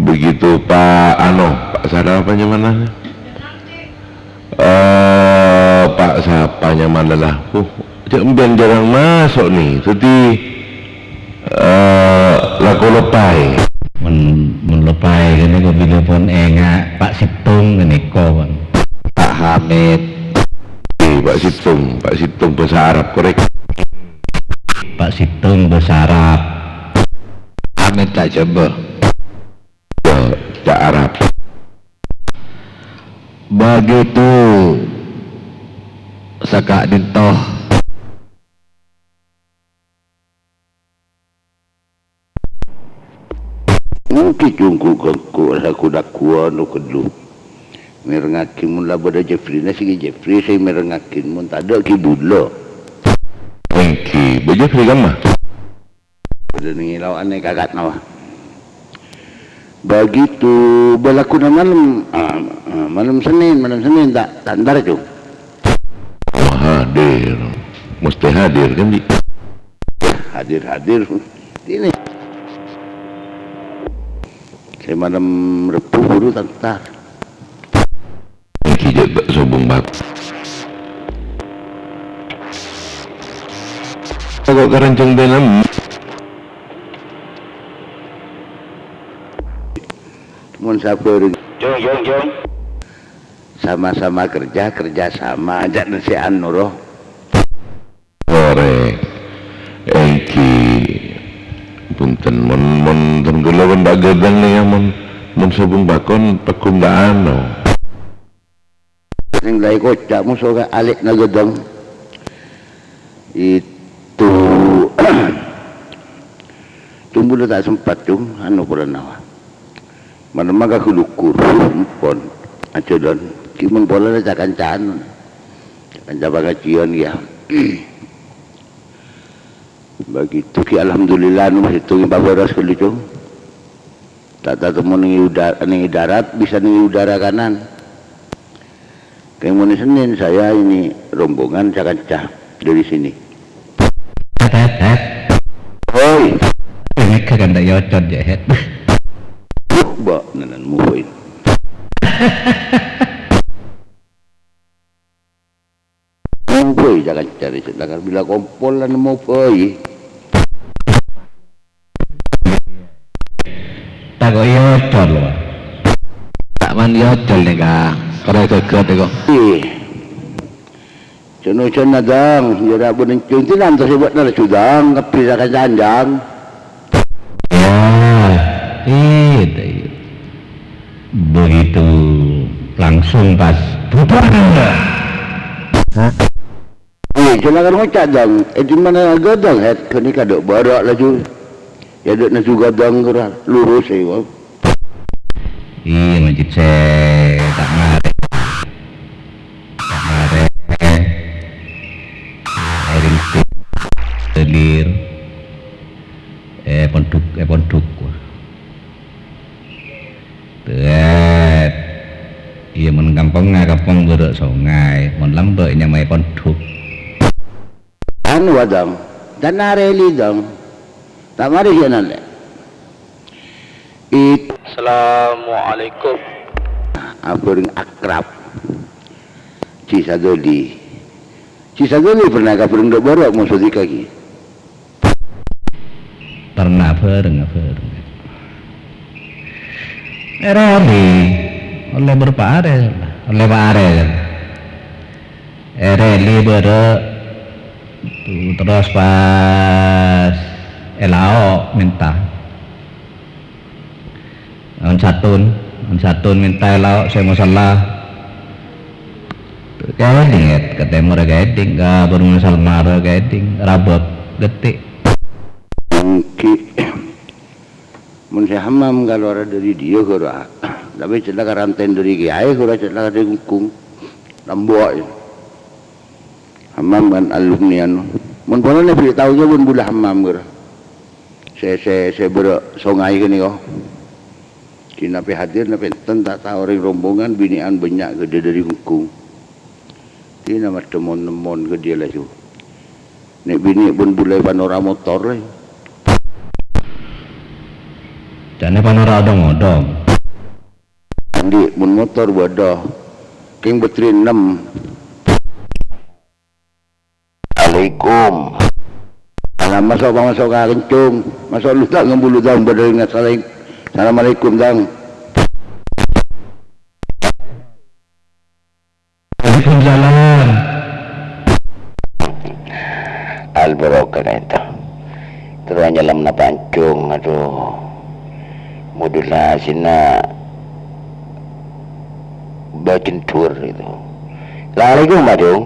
Begitu Pak, anu, Pak Sara apa namanya? Eh, Pak sapa nyamana lah? Uh, cak mbiyen jarang masuk nih. Jadi, eh, lako lepai. Mon, mon lepai kene kok bilâ pon enga' Pak Situng kene ko, Bang. Pak Hamid. Eh, Pak Situng, Pak Situng bahasa Arab korek. Pak Situng bahasa Arab. Hamid tak coba. Ya, cak Arab. Begitu saka' dinto. Mungkin jungku gengku lagu-laguan okeddu. Merengngagi mun la bâdâ Jeffrey-na sè Jeffrey sè merengngagi mun tadâ' ghi bulâ. Enggi, bâ Jeffrey kamma? Bâdâ nèng èlao'an è kaka'na, wah. Begitu bâlâkuna malem, ah, ah, malem Senin, malem Senin ta', ta' entar, Cung. Wah, hadir. Mesti hadir, kan, Ji? Hadir, hadir. Ini. Sè malem Rebbhu buru ta' entar. Enggi jhâ' ta' sobung bâk. Kok karancang dalam? Mon sabar. Jung, jung, jung. Sama-sama kerja, kerja sama. Ajak nasihan noro. Korek. Enggi. Punten, mon, mon ten kula pon ta' ghâdhâng nèka, mon, mon sobung bâkon pagghun ta' ano. Sing laè koca' moso ka alè'na ghâdhâng. Itu. Itu bulâ ta' sempat, Cung, anu polana. Malem ka Guluggur, empon. Ajhâlân. Ghi' mon polana ca-kancaan. Ca-kanca pangajiân, ya. Begitu, ghi, alhamdulillah, anu, sèttong pabaras ghâllu, Cung. Ta' tatemmo neng uda-, neng darat, bisa neng udara kanan. Kèng mon Senin saya ini rombongan ca-kanca dari sini. Het, het, het. Hoi. Ini kan ndak yocon ya, het. Mbok nanan muhoi. Muhoi ca-kanca sè lakar bila kompol lan muhoi. Tako' yocol, Pak. Tak man yocol nèka. Karo geget iku. Ih. Jono-jono dang, ya ra benencung ti nantos ibu nara sudang, kepisah ka janjang. Ya, iya, iya. Begitu langsung pas bubar. Hah? Iya, silakan ngocak, Dang. Eh, di mana ghâdhâng, Het? Kene kadok barak laju. Ya, dek naju ghâdhâng kura lurus, eh, wah. Iya, masjid se tak mare. Tak mare. Pondhuk, è pondhuk. Wah. Tèt. Iyâ, mon kampongnga, kampong bârâ' songay. Mon lambâ' nyamaè pondhuk. Anu, wa, Dong. Tanarè li, Dong. Ta' marè jhâ' nalè. It- Assalamualaikum. Abhâreng akrab. Ci Sadoli. Ci Sadoli pernah ka bhâreng dâ' bârâ' moso dikagi. Pernah bhâreng, bhâreng. Èrèli, ollè bârâmpa arè, ollè pa arè. Èrèli bârâ', terros pas è lao' mènta. Ampon satton, ampon satton mènta è lao' sè mosalla. Kèdhing, Ed, ka tèmor kèdhing, ka Bârung Salmar kèdhing, rabâk, ghetti'. Èngghi. Mon sè hammam kalowar dâri dhiyâ ghârâ, tapè cella' ka rantèn dâri kèyaè ghârâ cella' ka dâri kungkung. Lambâ', yâ. Hammam kan alumni anu. Mon polana bi' taonya pon bulâ hammam, ghârâ. Sè, sè, sè bârâ' songay ghâniko. Ghi' napè hadir, napè enten, ta' tao orèng rombongan, binè'an bânnya' ghâdhâ dâri kungkung. Dina maddhemmon-nemmon ghâdhâ laju. Nè'-binè' pon bulâ panora motor, è. Jhâna panora odhong-odhong. Andi', mon motor bâdâ. Kèng bâtri ennem. Assalamualaikum. Salam maso', maso' ka kencong. Maso' lu, Tang, ngambulu, Tang, bâdâ ingat saling. Assalamualaikum, Tang. Waalaikumsalam. Al-barokah ka'dinto. Terro nyellem napa ancong, aduh. Modulasina bâjendhur itu. Assalamualaikum, Pak Cung.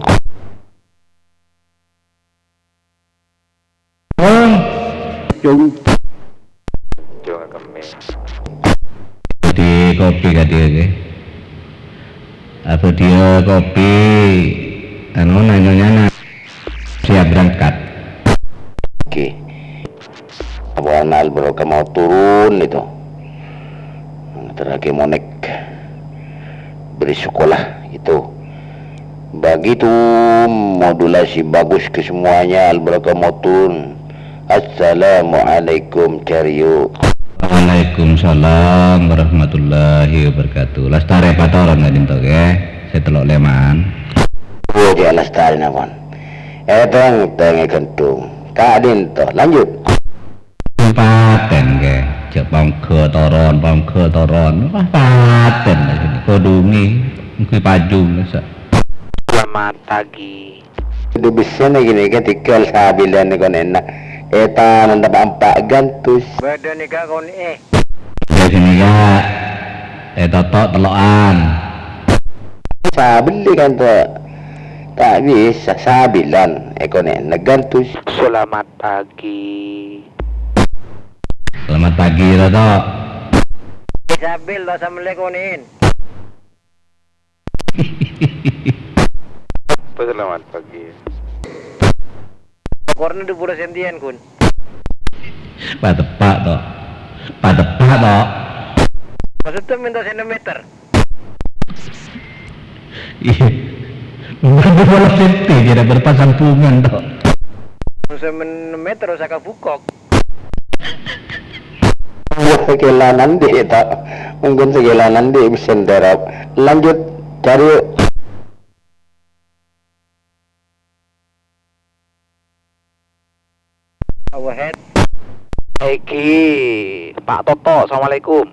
Cung. Cung akemme. Di kopi ka dia ke. Apa dia kopi, anu, nanya-nanya. Siap berangkat. Oke. Apa anak Al-Barokah mau turun itu? Terlagi monek. Beri sekolah itu. Begitu, modulasi bagus ke semuanya, Al-Barokah mau turun. Assalamualaikum, Caryo. Waalaikumsalam warahmatullahi wabarakatuh. Lastarè patoron ka'dinto, ke? Sè tello' lèman. Oh, cè' lastarè, napon. Eh, teng, teng, eh, gendhung. Ka'dinto, lanjut. Patèn, ke. Jhâ' pangghâ toron, pangghâ toron. Wah, patèn, kodhungi. Ngghi pajung, sa. Selamat pagi. Di bessèna ghânèka tèghâl sabilân konèna. Ètan nantep empa' gantus. Bâdâ nèka konè'è. Bâdâ nèka ètoto' tello'an. Sabellè kan ta', ta' bisa sabilân èkonè'na gantus. Selamat pagi. Selamat pagi, Toto. Sabil, ta' samellè konè'èn. Selamat pagi. Okorna dhu polo sentian, Gun. Pateppa', To'. Pateppa', To'. Maksudnya minta sentimeter. Iya. Dhu polo senti, kira berpasang bungan, To'. Maksudnya men-, meter, usah kabukok. Wah, sakèla nandhi, ta'? Mungkin sakèla nandhi bisa ndarap. Lanjut, cari. Awahed. Egi, Pak Toto, assalamualaikum.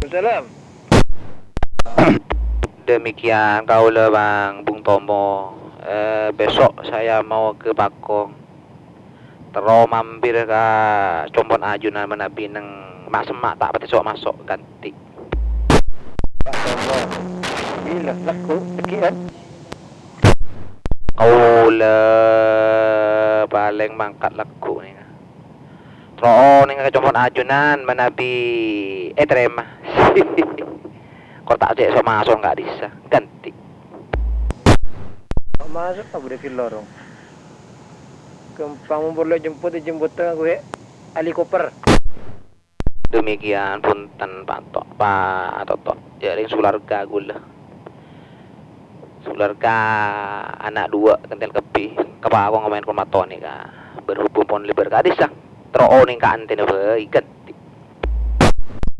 Waalaikumsalam. Demikian kaula, Bang Bung Tomo. Eh, besok saya mau ke Pakong. Terro mampir ka Compon Ajunan manabi neng ma'-semma' ta' patè so'-maso' ganti. Pak Tomo, bilâ lagghu' tegghi'ân? Kaulâ palèng mangkat lagghu' nèka. Terro nèka ka Compon Ajunan manabi ètarèma. Kor ta' cè' so'-maso' ka'dissa', ganti. Masuk ka budek lorong. Gampang mon parlo jemput, dijemput nganggo he-, helikopter. Demikian, punten, Pak To-, Pak Toto. Jhâ' rèng sularga ghulâ. Sularga ana' duwâ' kentel kabbhi. Kapawong ngomen pon mato nèka. Berhubung pon lebar kadissa. Terro onèng ka antèna bhâi ghântè.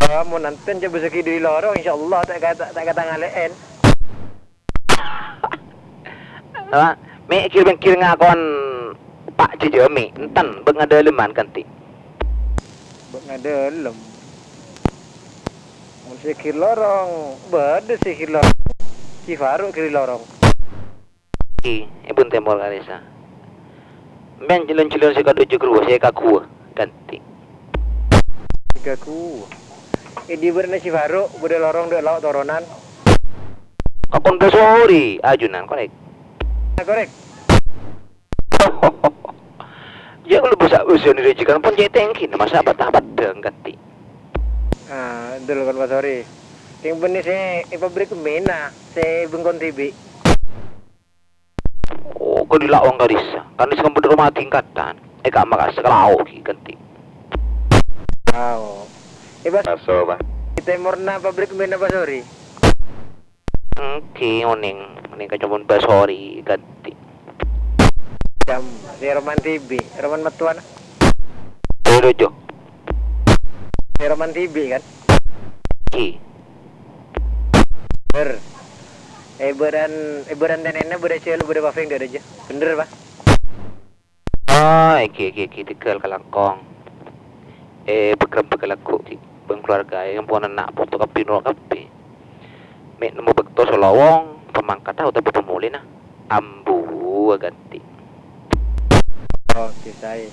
Ah, mon antèn coba sakèdhi lorong, insyaallah ta', ta', ta' katangalè'èn. Apa? Mè' kir-mèkir ngakon Pak Jejami, enten bâ' ngadâlemman kanti. Bâ' ngadâlem. Mon sè kir lorong, bâdâ sè kir lorong. Cifaru' kir lorong. Ki, èbun tèmor karissa. Mèn jhâlân-jhâlân sè kadhâjâ ghâruwa, sè kaguwâ, kanti. Sè kaguwâ. È dhi bârâna Cifaru', bâdâ lorong dâ' lao' toronan. Kakon Basori, ajunan, korèk. Nah, korèk. Jhâ' kalu bisa-bisa nèrèjhikan pon jhâ' tèngghi, masa apa ta' peddhâng, kanti. Ah, dul kon Basori. Kèng bânnè sè è pabrik mèna, sè bengkon dhibi'. Oh, kadi lawang karissa. Kan sè bendher mati angkatan. Eh, ka' makasa ka lao' ghi' kanti. Lao'. Eh, Bas. Maso, Pak. Di tèmorna pabrik mèna Basori. Èngghi, onèng, onèng ka common Basori kanti. Jam, si Roman T V, Roman Metuan. Ayo, Dojo. Si Roman T V, kan? Èngghi. Ber. È bârân, è bârân tènèna bâdâ cèlo, bâdâ pavèng dâ' rèya. Bendher, Pak. Oh, èngghi, èngghi, èngghi, tèghâl kalangkong. Eh, bâgrem bâgâ lagghu', ghi. Bân kaluwarga, eh, ampon na' poto kabbhi, noro' kabbhi. Mè' nemmo bâkto sè lowong, pamangkat, otabâ pamolèna. Ambu, aghântè. Oke, saè.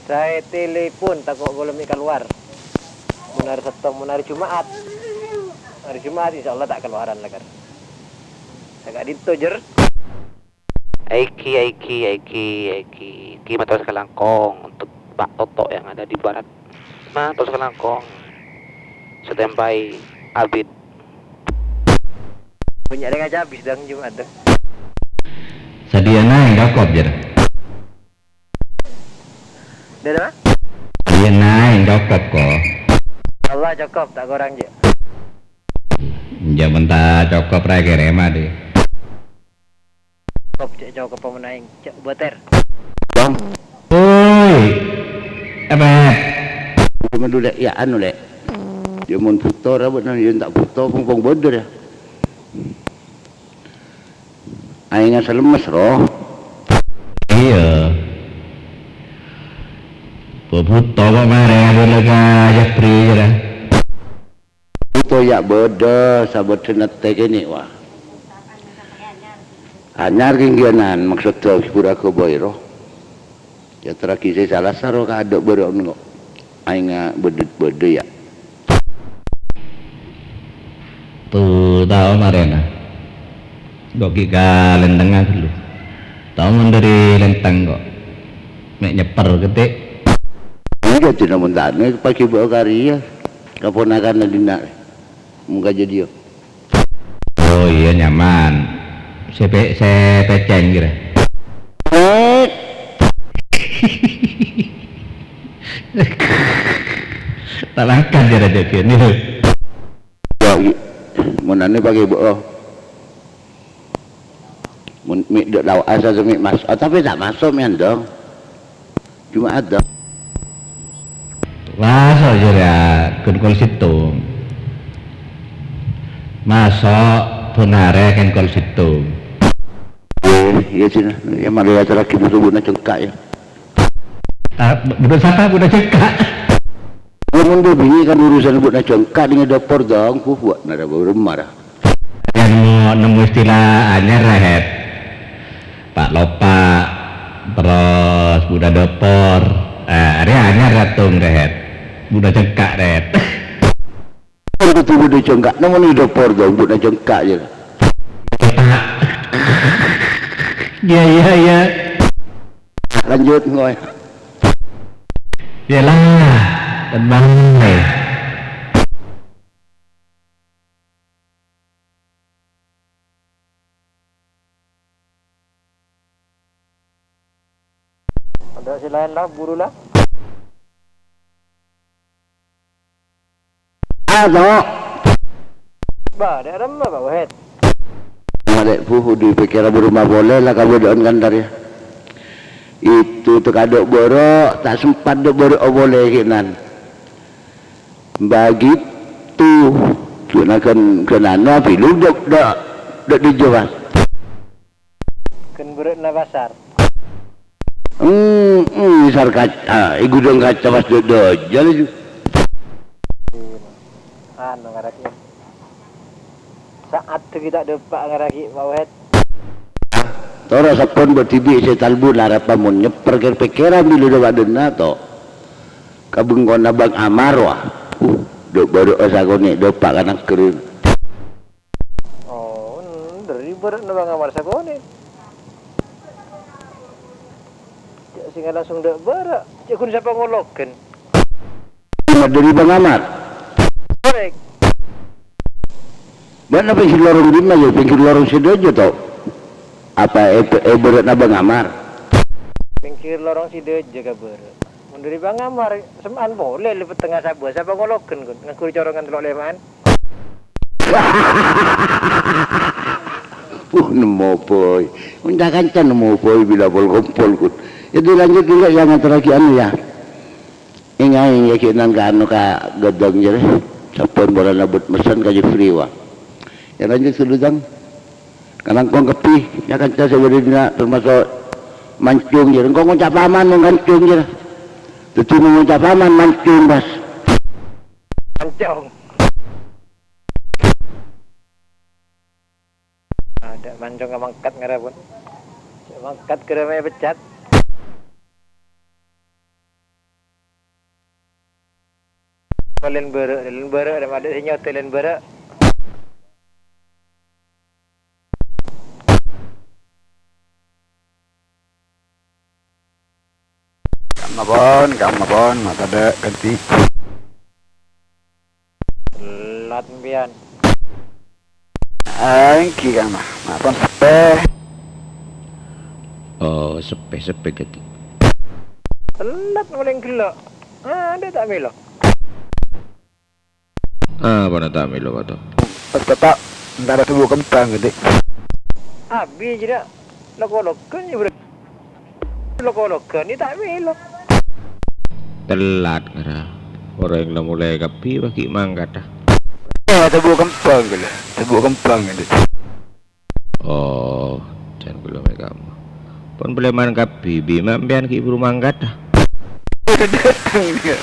Saè telepon, tako' kaulâ mè' kalowar. Mon arè Settong, mon arè Juma'at. Arè Juma'at, insyaallah ta' kalowaran la, Kar. Ta' ka'dinto, Jer. Èngghi, èngghi, èngghi, èngghi. Èngghi mator sakalangkong untuk Pak Toto yang ada di barat. Mator sakalangkong. Standby, Abid. Bânnya' rèng ajâ abis dâng Jum'at, dâng. Sadhiyâna èngghi cokop, Jer. Dâ' apa? Sadhiyâna èngghi cokop, ko. Allah cokop, ta' korang, Jek. Jâ' mon ta' cokop, ra kèrèma, dhi. Cokop, cè' cokop pamanaèng, cè' bâter. Bang. Woi. Apa? Cuma dulu, Lè', ya, anu, Lè'. Yâ, mon bhuto ra bâ'na, yâ, ta' bhuto, pong-pong bâdâ, yâ. Aèngnga sè lemmes, ro. Iyâ. Bhuto kok marè abâlâ ka Jabri, jârèya. Bhuto ya' bâdâ, sabâdâ nèttè kènè', wah. Anyar kènggiyanan, maksoddhâ ghibur aghâbây, ro. Ya, teragi sè sala saro kadâ' bârâ'ân kok. Aèngnga bâdâ-bâdâ, ya. Tu, tao marèna. Kok ghi' ka lèntèngnga ghâllu. Tao mon dâri lèntèng kok. Mè' nyèpper ghântè. Enggak, cina mon tane pagi bawa karya. Kaponakan dina. Mongga jadi yo. Oh iya, nyaman. Sè pe-, sè pècèng kira. Eh. Talangkan ya, Raja Pian, ya. Ya, i-, mon ane pakai bo-, oh. Mon mi' dâ' lao' asa sè mi' mas-, ah, tapi ta' maso' mèyan, dong. Cuma ada. Maso' jârèya ghun kol sèttong. Maso' bân arè ghun kol sèttong. Eh, iya, Cina. Ya, malah ya, terakhir itu guna cengkak, ya. Ah, bu-, budak siapa? Budak cengkak. Ya, mon bini kan urusan budak cengkak dengan dapur, dong. Puh, buat nara baru marah. Nemmo, nemmo istilah anyar, Rehet. Pak Lopak, terros Buddha Dopor. Eh, arèya anyar, Ratung, Rehet. Buddha Cengkak, Rehet. Buddha Cengkak, namanya Dopor, dong, Buddha Cengkak, ya. Iya, iya, iya. Lanjut, ngoy. Iyalah, tenang, ya. Ada sè laèn la, buru la. Ato. Bâdâ remma, Pak Wahid. Marè buhu dipèkkèra bârâmma polè la kabâdâ'ân kantara. Itu tèkadâ' bârâ', ta' sempat dâ' bârâ' polè kènan. Begitu. Cuma kan, kan anu, api lu dâ', dâ', dâ', dâ' Jawa. Kan bârâ'na pasar. Hmm, hmm, pasar kaca, è gudhâng kaca pas dâ', dâ' jâ laju. Anu, ngarep, ya. Sa'at ghi' ta' dâpa' ngarep ghi' mawet. Toro' sabbhân bâdâ dhibi' sè talbu larapa mon nyèpper kèr-pèkkèran bilâ dâ' bâdâna to. Ka bengkona Bang Amar, wah. Uh, dâ' bârâ' sakonè' dâpa' ka nagârâ. Oh, dhâri bârâ'na Bang Amar sakonè'. Jhâ' sènga' langsung dâ' bârâ'. Jhâ' ghun sapa ngologân? Dhâri Bang Amar. Korèk. Bâ'na pènggir lorong dimma, yâ? Pènggir lorong Sidoarjo, to? Apa è, è bârâ'na Bang Amar? Pènggir lorong Sidoarjo ka bârâ'. Mon dhâri Bang Amar, semma'an polè lèbât tengnga sabâ. Sapa ngologân, ghun? Ngangghuy corongan tello' lèma'an. Uh, nemmo bhâi. Mon ca-kanca nemmo bhâi bilâ pol-kompol, ghun. Yâ, dilanjut dulu, yâ, ngaterraghi anu, yâ. Èngaè, yâ, ghi' nan ka anu ka ghâdhâng, jârèya. Sabbhân polana bâdâ messen ka Jeffrey, wah. Yâ, lanjut dulu, Jang. Ka langkong kabbhi, yâ, kanca sè bâdâ dinna' tamaso' mancung, jârèya. Engko' ngoca' paman mon mancung, jârèya. Dhâddhi mon ngoca' paman mancung, pas. Mancung. Adâ' mancung ka mangkat ngarè, pon. Mangkat kèra mè' pecat. Lèn bârâ', lèn bârâ', rèma adâ' sè nyotè lèn bârâ'. Kamma pon, kamma pon, ma' tadâ' ghântè. Telat mbiyan. Èngghi, kamma. Ma' pon seppè. Oh, seppè, seppè ghântè. Telat ngolèng ghellâ'. Adâ' ta' mèlo. Apana ta' mèlo, Bato? Pas Bato, entara tubuh kembang, Gede. Abi, jârèya, lok-ologhân, yâ, Bro. Lok-ologhân, yâ, ta' mèlo. Telat, ngara. Orèng la molaè kabbhi, pas ghi' mangkat, ah. Eh, tubuh kembang, gila. Tubuh kembang, Gede. Oh, jhân kaulâ mè' kamma. Pon palèman kabbhi, Bi, ma' sampèyan ghi' buru mangkat, ah? Buru dâteng dia.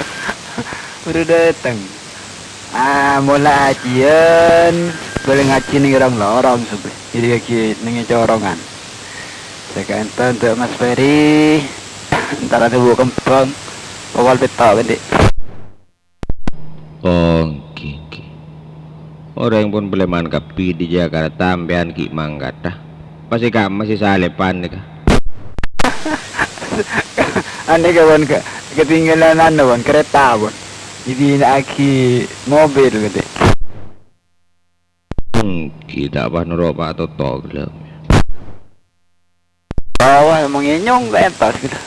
Buru dâteng. Ah, mola ajiyân, bâli ngajhi neng rong-lorong, sobbhi. Jadi lagi neng corongan. Sè ka'ènto untuk Mas Ferry, entara tubuh kembang, pokol pètto', Gede. Oh, èngghi, èngghi. Orèng pon palèman kabbhi dâri Jakarta, sampèyan ghi' mangkat, ah. Pas è kamma sè salèpan nèka. Anèka, pon, ka-, katèngghâlân anu, pon, karèta, pon. Èdina'aghi mobil, Gede. Èngghi, ta' pas noro' Pa' Toto ghellâ'. Bawah emang ngenyong ke atas gitu.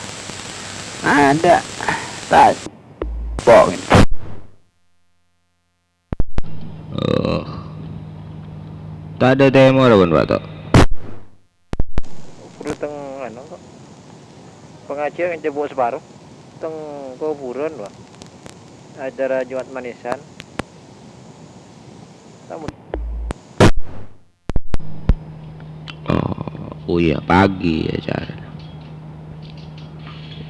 Ada. Tak. Pok gitu. Oh. Tadâ' tèmor, pon, Pak, to? Udah teng, anu, kok. Pengajian jebuk separo. Teng kuburan, Pak. Acara Jumat Manisan. Tamu. Oh, oh iya, pagi acarana.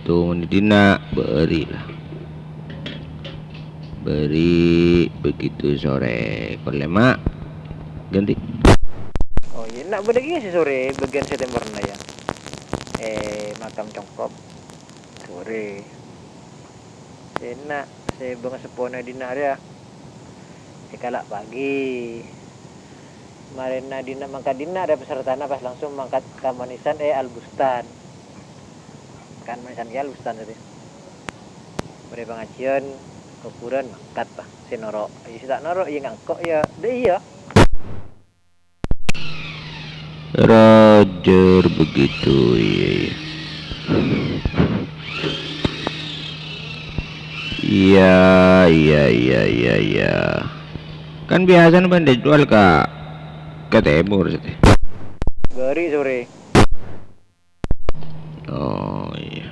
Tunggu di dinna', bâri' lah. Bâri' begitu sore. Kol lèma', ghântè. Oh iya, na' bâdâ kèya sè sore, bâgiyân sè tèmorra, ya. Eh, makam congkop. Sore. Sè na', sè bângaseppona dinna' rèya. Èkala' pagi. Marèna dinna' mangkat dinna' rèya pesertana pas langsung mangkat ka Manisan, eh, Al Bustan. Kan Manisan kèya Al Bustan tadi. Marè pangajiân, kuburan, mangkat, Pak. Sè noro', iyâ sè ta' noro', iyâ ngangko', iyâ. Dâ' iyâ. Roger begitu, iya, iya. Iya, iya, iya, iya, iya. Kan biyasana bân jadwal ka, ka tèmor, satèya. Bâri' sorè. Oh, iyâ.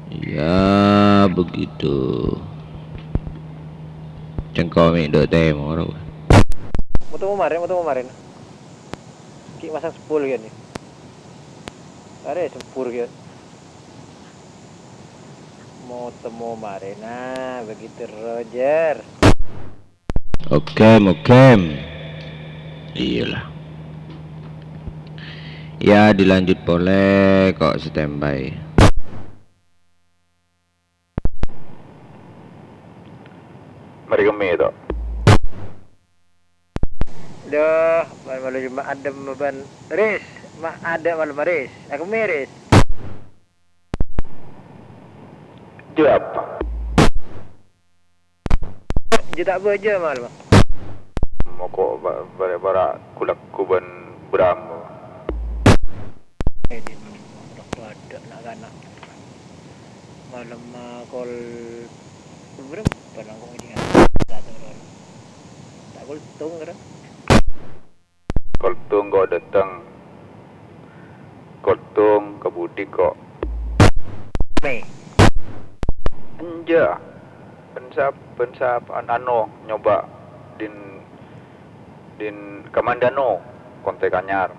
Iyâ, begitu. Cengko mè' dâ' tèmor. Mau temu marèn, mau temu marèn. Ghi' masang sepul ghi' ni. Arè sepul ghi'. Mau temu marèn, nah, begitu, Roger. Oke, mukim. Iyalah. Ya, dilanjut polè, kok standby. Marè kemmè, to. Dah, malem Jumat adhem bân Ris, ma' adâ' malem Ris. Aku Ris. Jâ' apa? Jâ' ta' bâjâ malem. Moko ba-, bara-, bara kulakku bân Bram. Eh, di mana? Adâ' na'-kana'. Malem, eh, kol berapa nangkong ini kan? Tak turun. Tak kol tung kira. Kol tung kok dâteng. Kol tung ka budi kok. Me. Enjâ'. Bân sap-, bân sap-, an-, anu, nyoba din, din Kamandano, Konte Kanyar.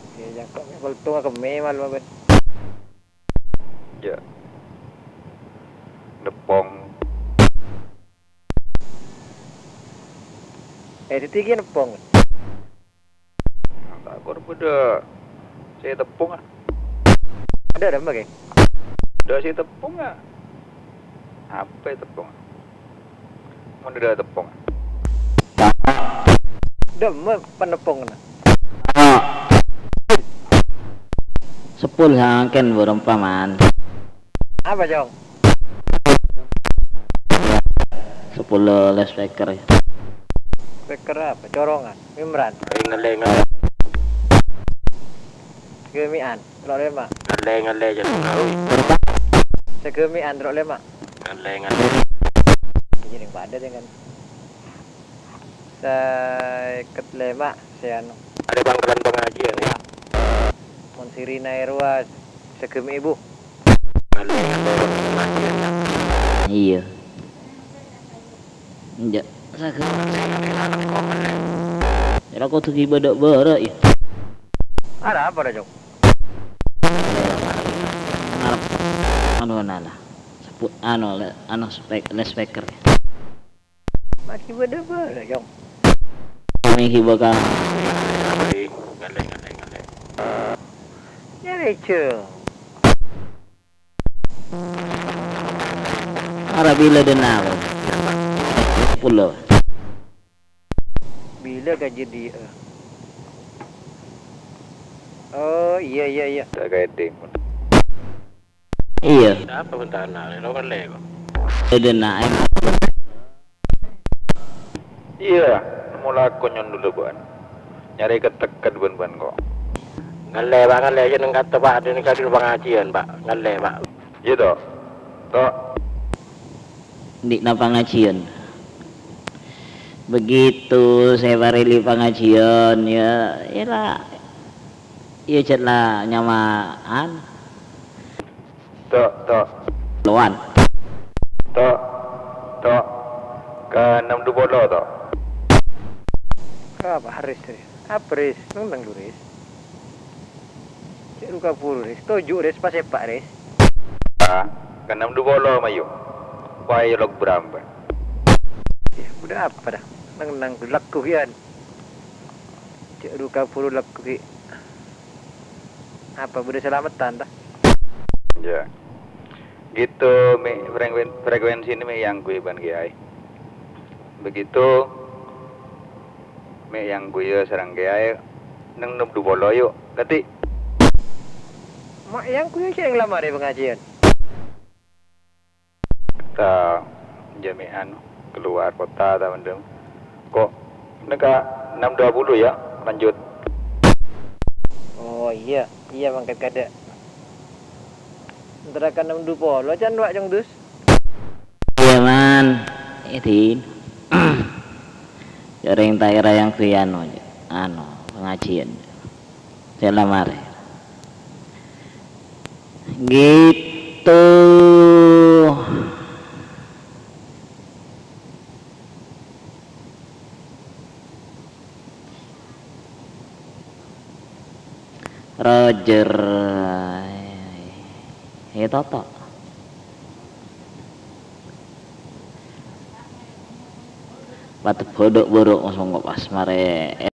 Oke, jangko' me' koltung akemme mal, Bang. Ya. Neppong. Eh, titi ki neppong. Tak kor bâdâ sè teppong, ah. Adâ' dâ' emma, Kè? Bâdâ sè teppong, ah. Apa teppong? Mon dâ' teppong. Dâ' emma paneppongnga. Sepul sangken bârâmpa, Man. Apa, Cong? Sepul loudspeaker. Speaker apa? Corongan, Mimran. Ngallè, ngallè. Gemi'an, ro' lema'. Ngallè, ngallè, jâ' tao. Sagemi'an, ro' lema'. Ngallè, ngallè. Jadi padâ dengan sèket lema' sè anu. Adâ' bhângkèlan pangajiân, ya. Mon sirina è rowa sagemi'i, Bu. Ngallè, ngallè, pangajiân, ya. Iyâ. Enjâ', sagemi'i. Ora kodhu ghibâ dâ' bârâ', ya. Arapa, Cong? Ngarep anu, nala. Seput-, anu, le-, anu, spek-, loudspeaker. Ma' ghibâ dâ' bârâ', Cong. Kami ghibâ ka. Ngallè, ngallè, ngallè. Nyarè, Cong. Ara bilâ dâ' napa? Pulo. Bilâ ka jâdiyâ? Oh, iyâ, iyâ, iyâ. Ta' kaèdhing. Iyâ. Apa bhântana? Lo ngallè kok. Dâ' napa? Iyâ, nemmo lako nyondhul bâ'ân. Nyarè ket-teket bân-bân kok. Ngallè, Pak, ngallè, jâ' neng kata, Pak, dâ' neng kadi pangajiân, Pak. Ngallè, Pak. Iyâ, to. To. Andi' napa pangajiân? Begitu saya parèli pangajiân, ya, ya la, ya jâ' la nyama'an. To, to. Loan. To, to. Ka ennem du polo, to. Apa, Haris, Haris? Apa, Ris? Neng-neng du, Ris. Cè' ru kaburu, Ris. Toju', Ris. Pas epa', Ris. Ah, ka ennem du polo, mayu. Wae lok beramba. Ya, udah apa dah? Neng-neng du lagu kian. Cè' ru kaburu lagu ki. Apa bâdâ salameddhân, ta? Ya. Gitu, mè' frekuensi ini mè' èangghuy bân kiai. Begitu, mè' èangghuy sareng kiai neng ennem du polo, yu. Kadi. Ma' èangghuy sè nglamarè pangajiân. Ta' jami'an keluar kota ta' mendem. Kok neka ennem dua puluh ya, lanjut. Oh, iya, iya mangkat kada. Antara ka ennem dua puluh, can, Wak, Cong Dus. Idin. Jhâreng ta' kèra yang ghâbây anu, anu, pengajian. Sè la marè. Gitu. Roger. È, Toto. Patè bâdâ buru' songko' pas marè.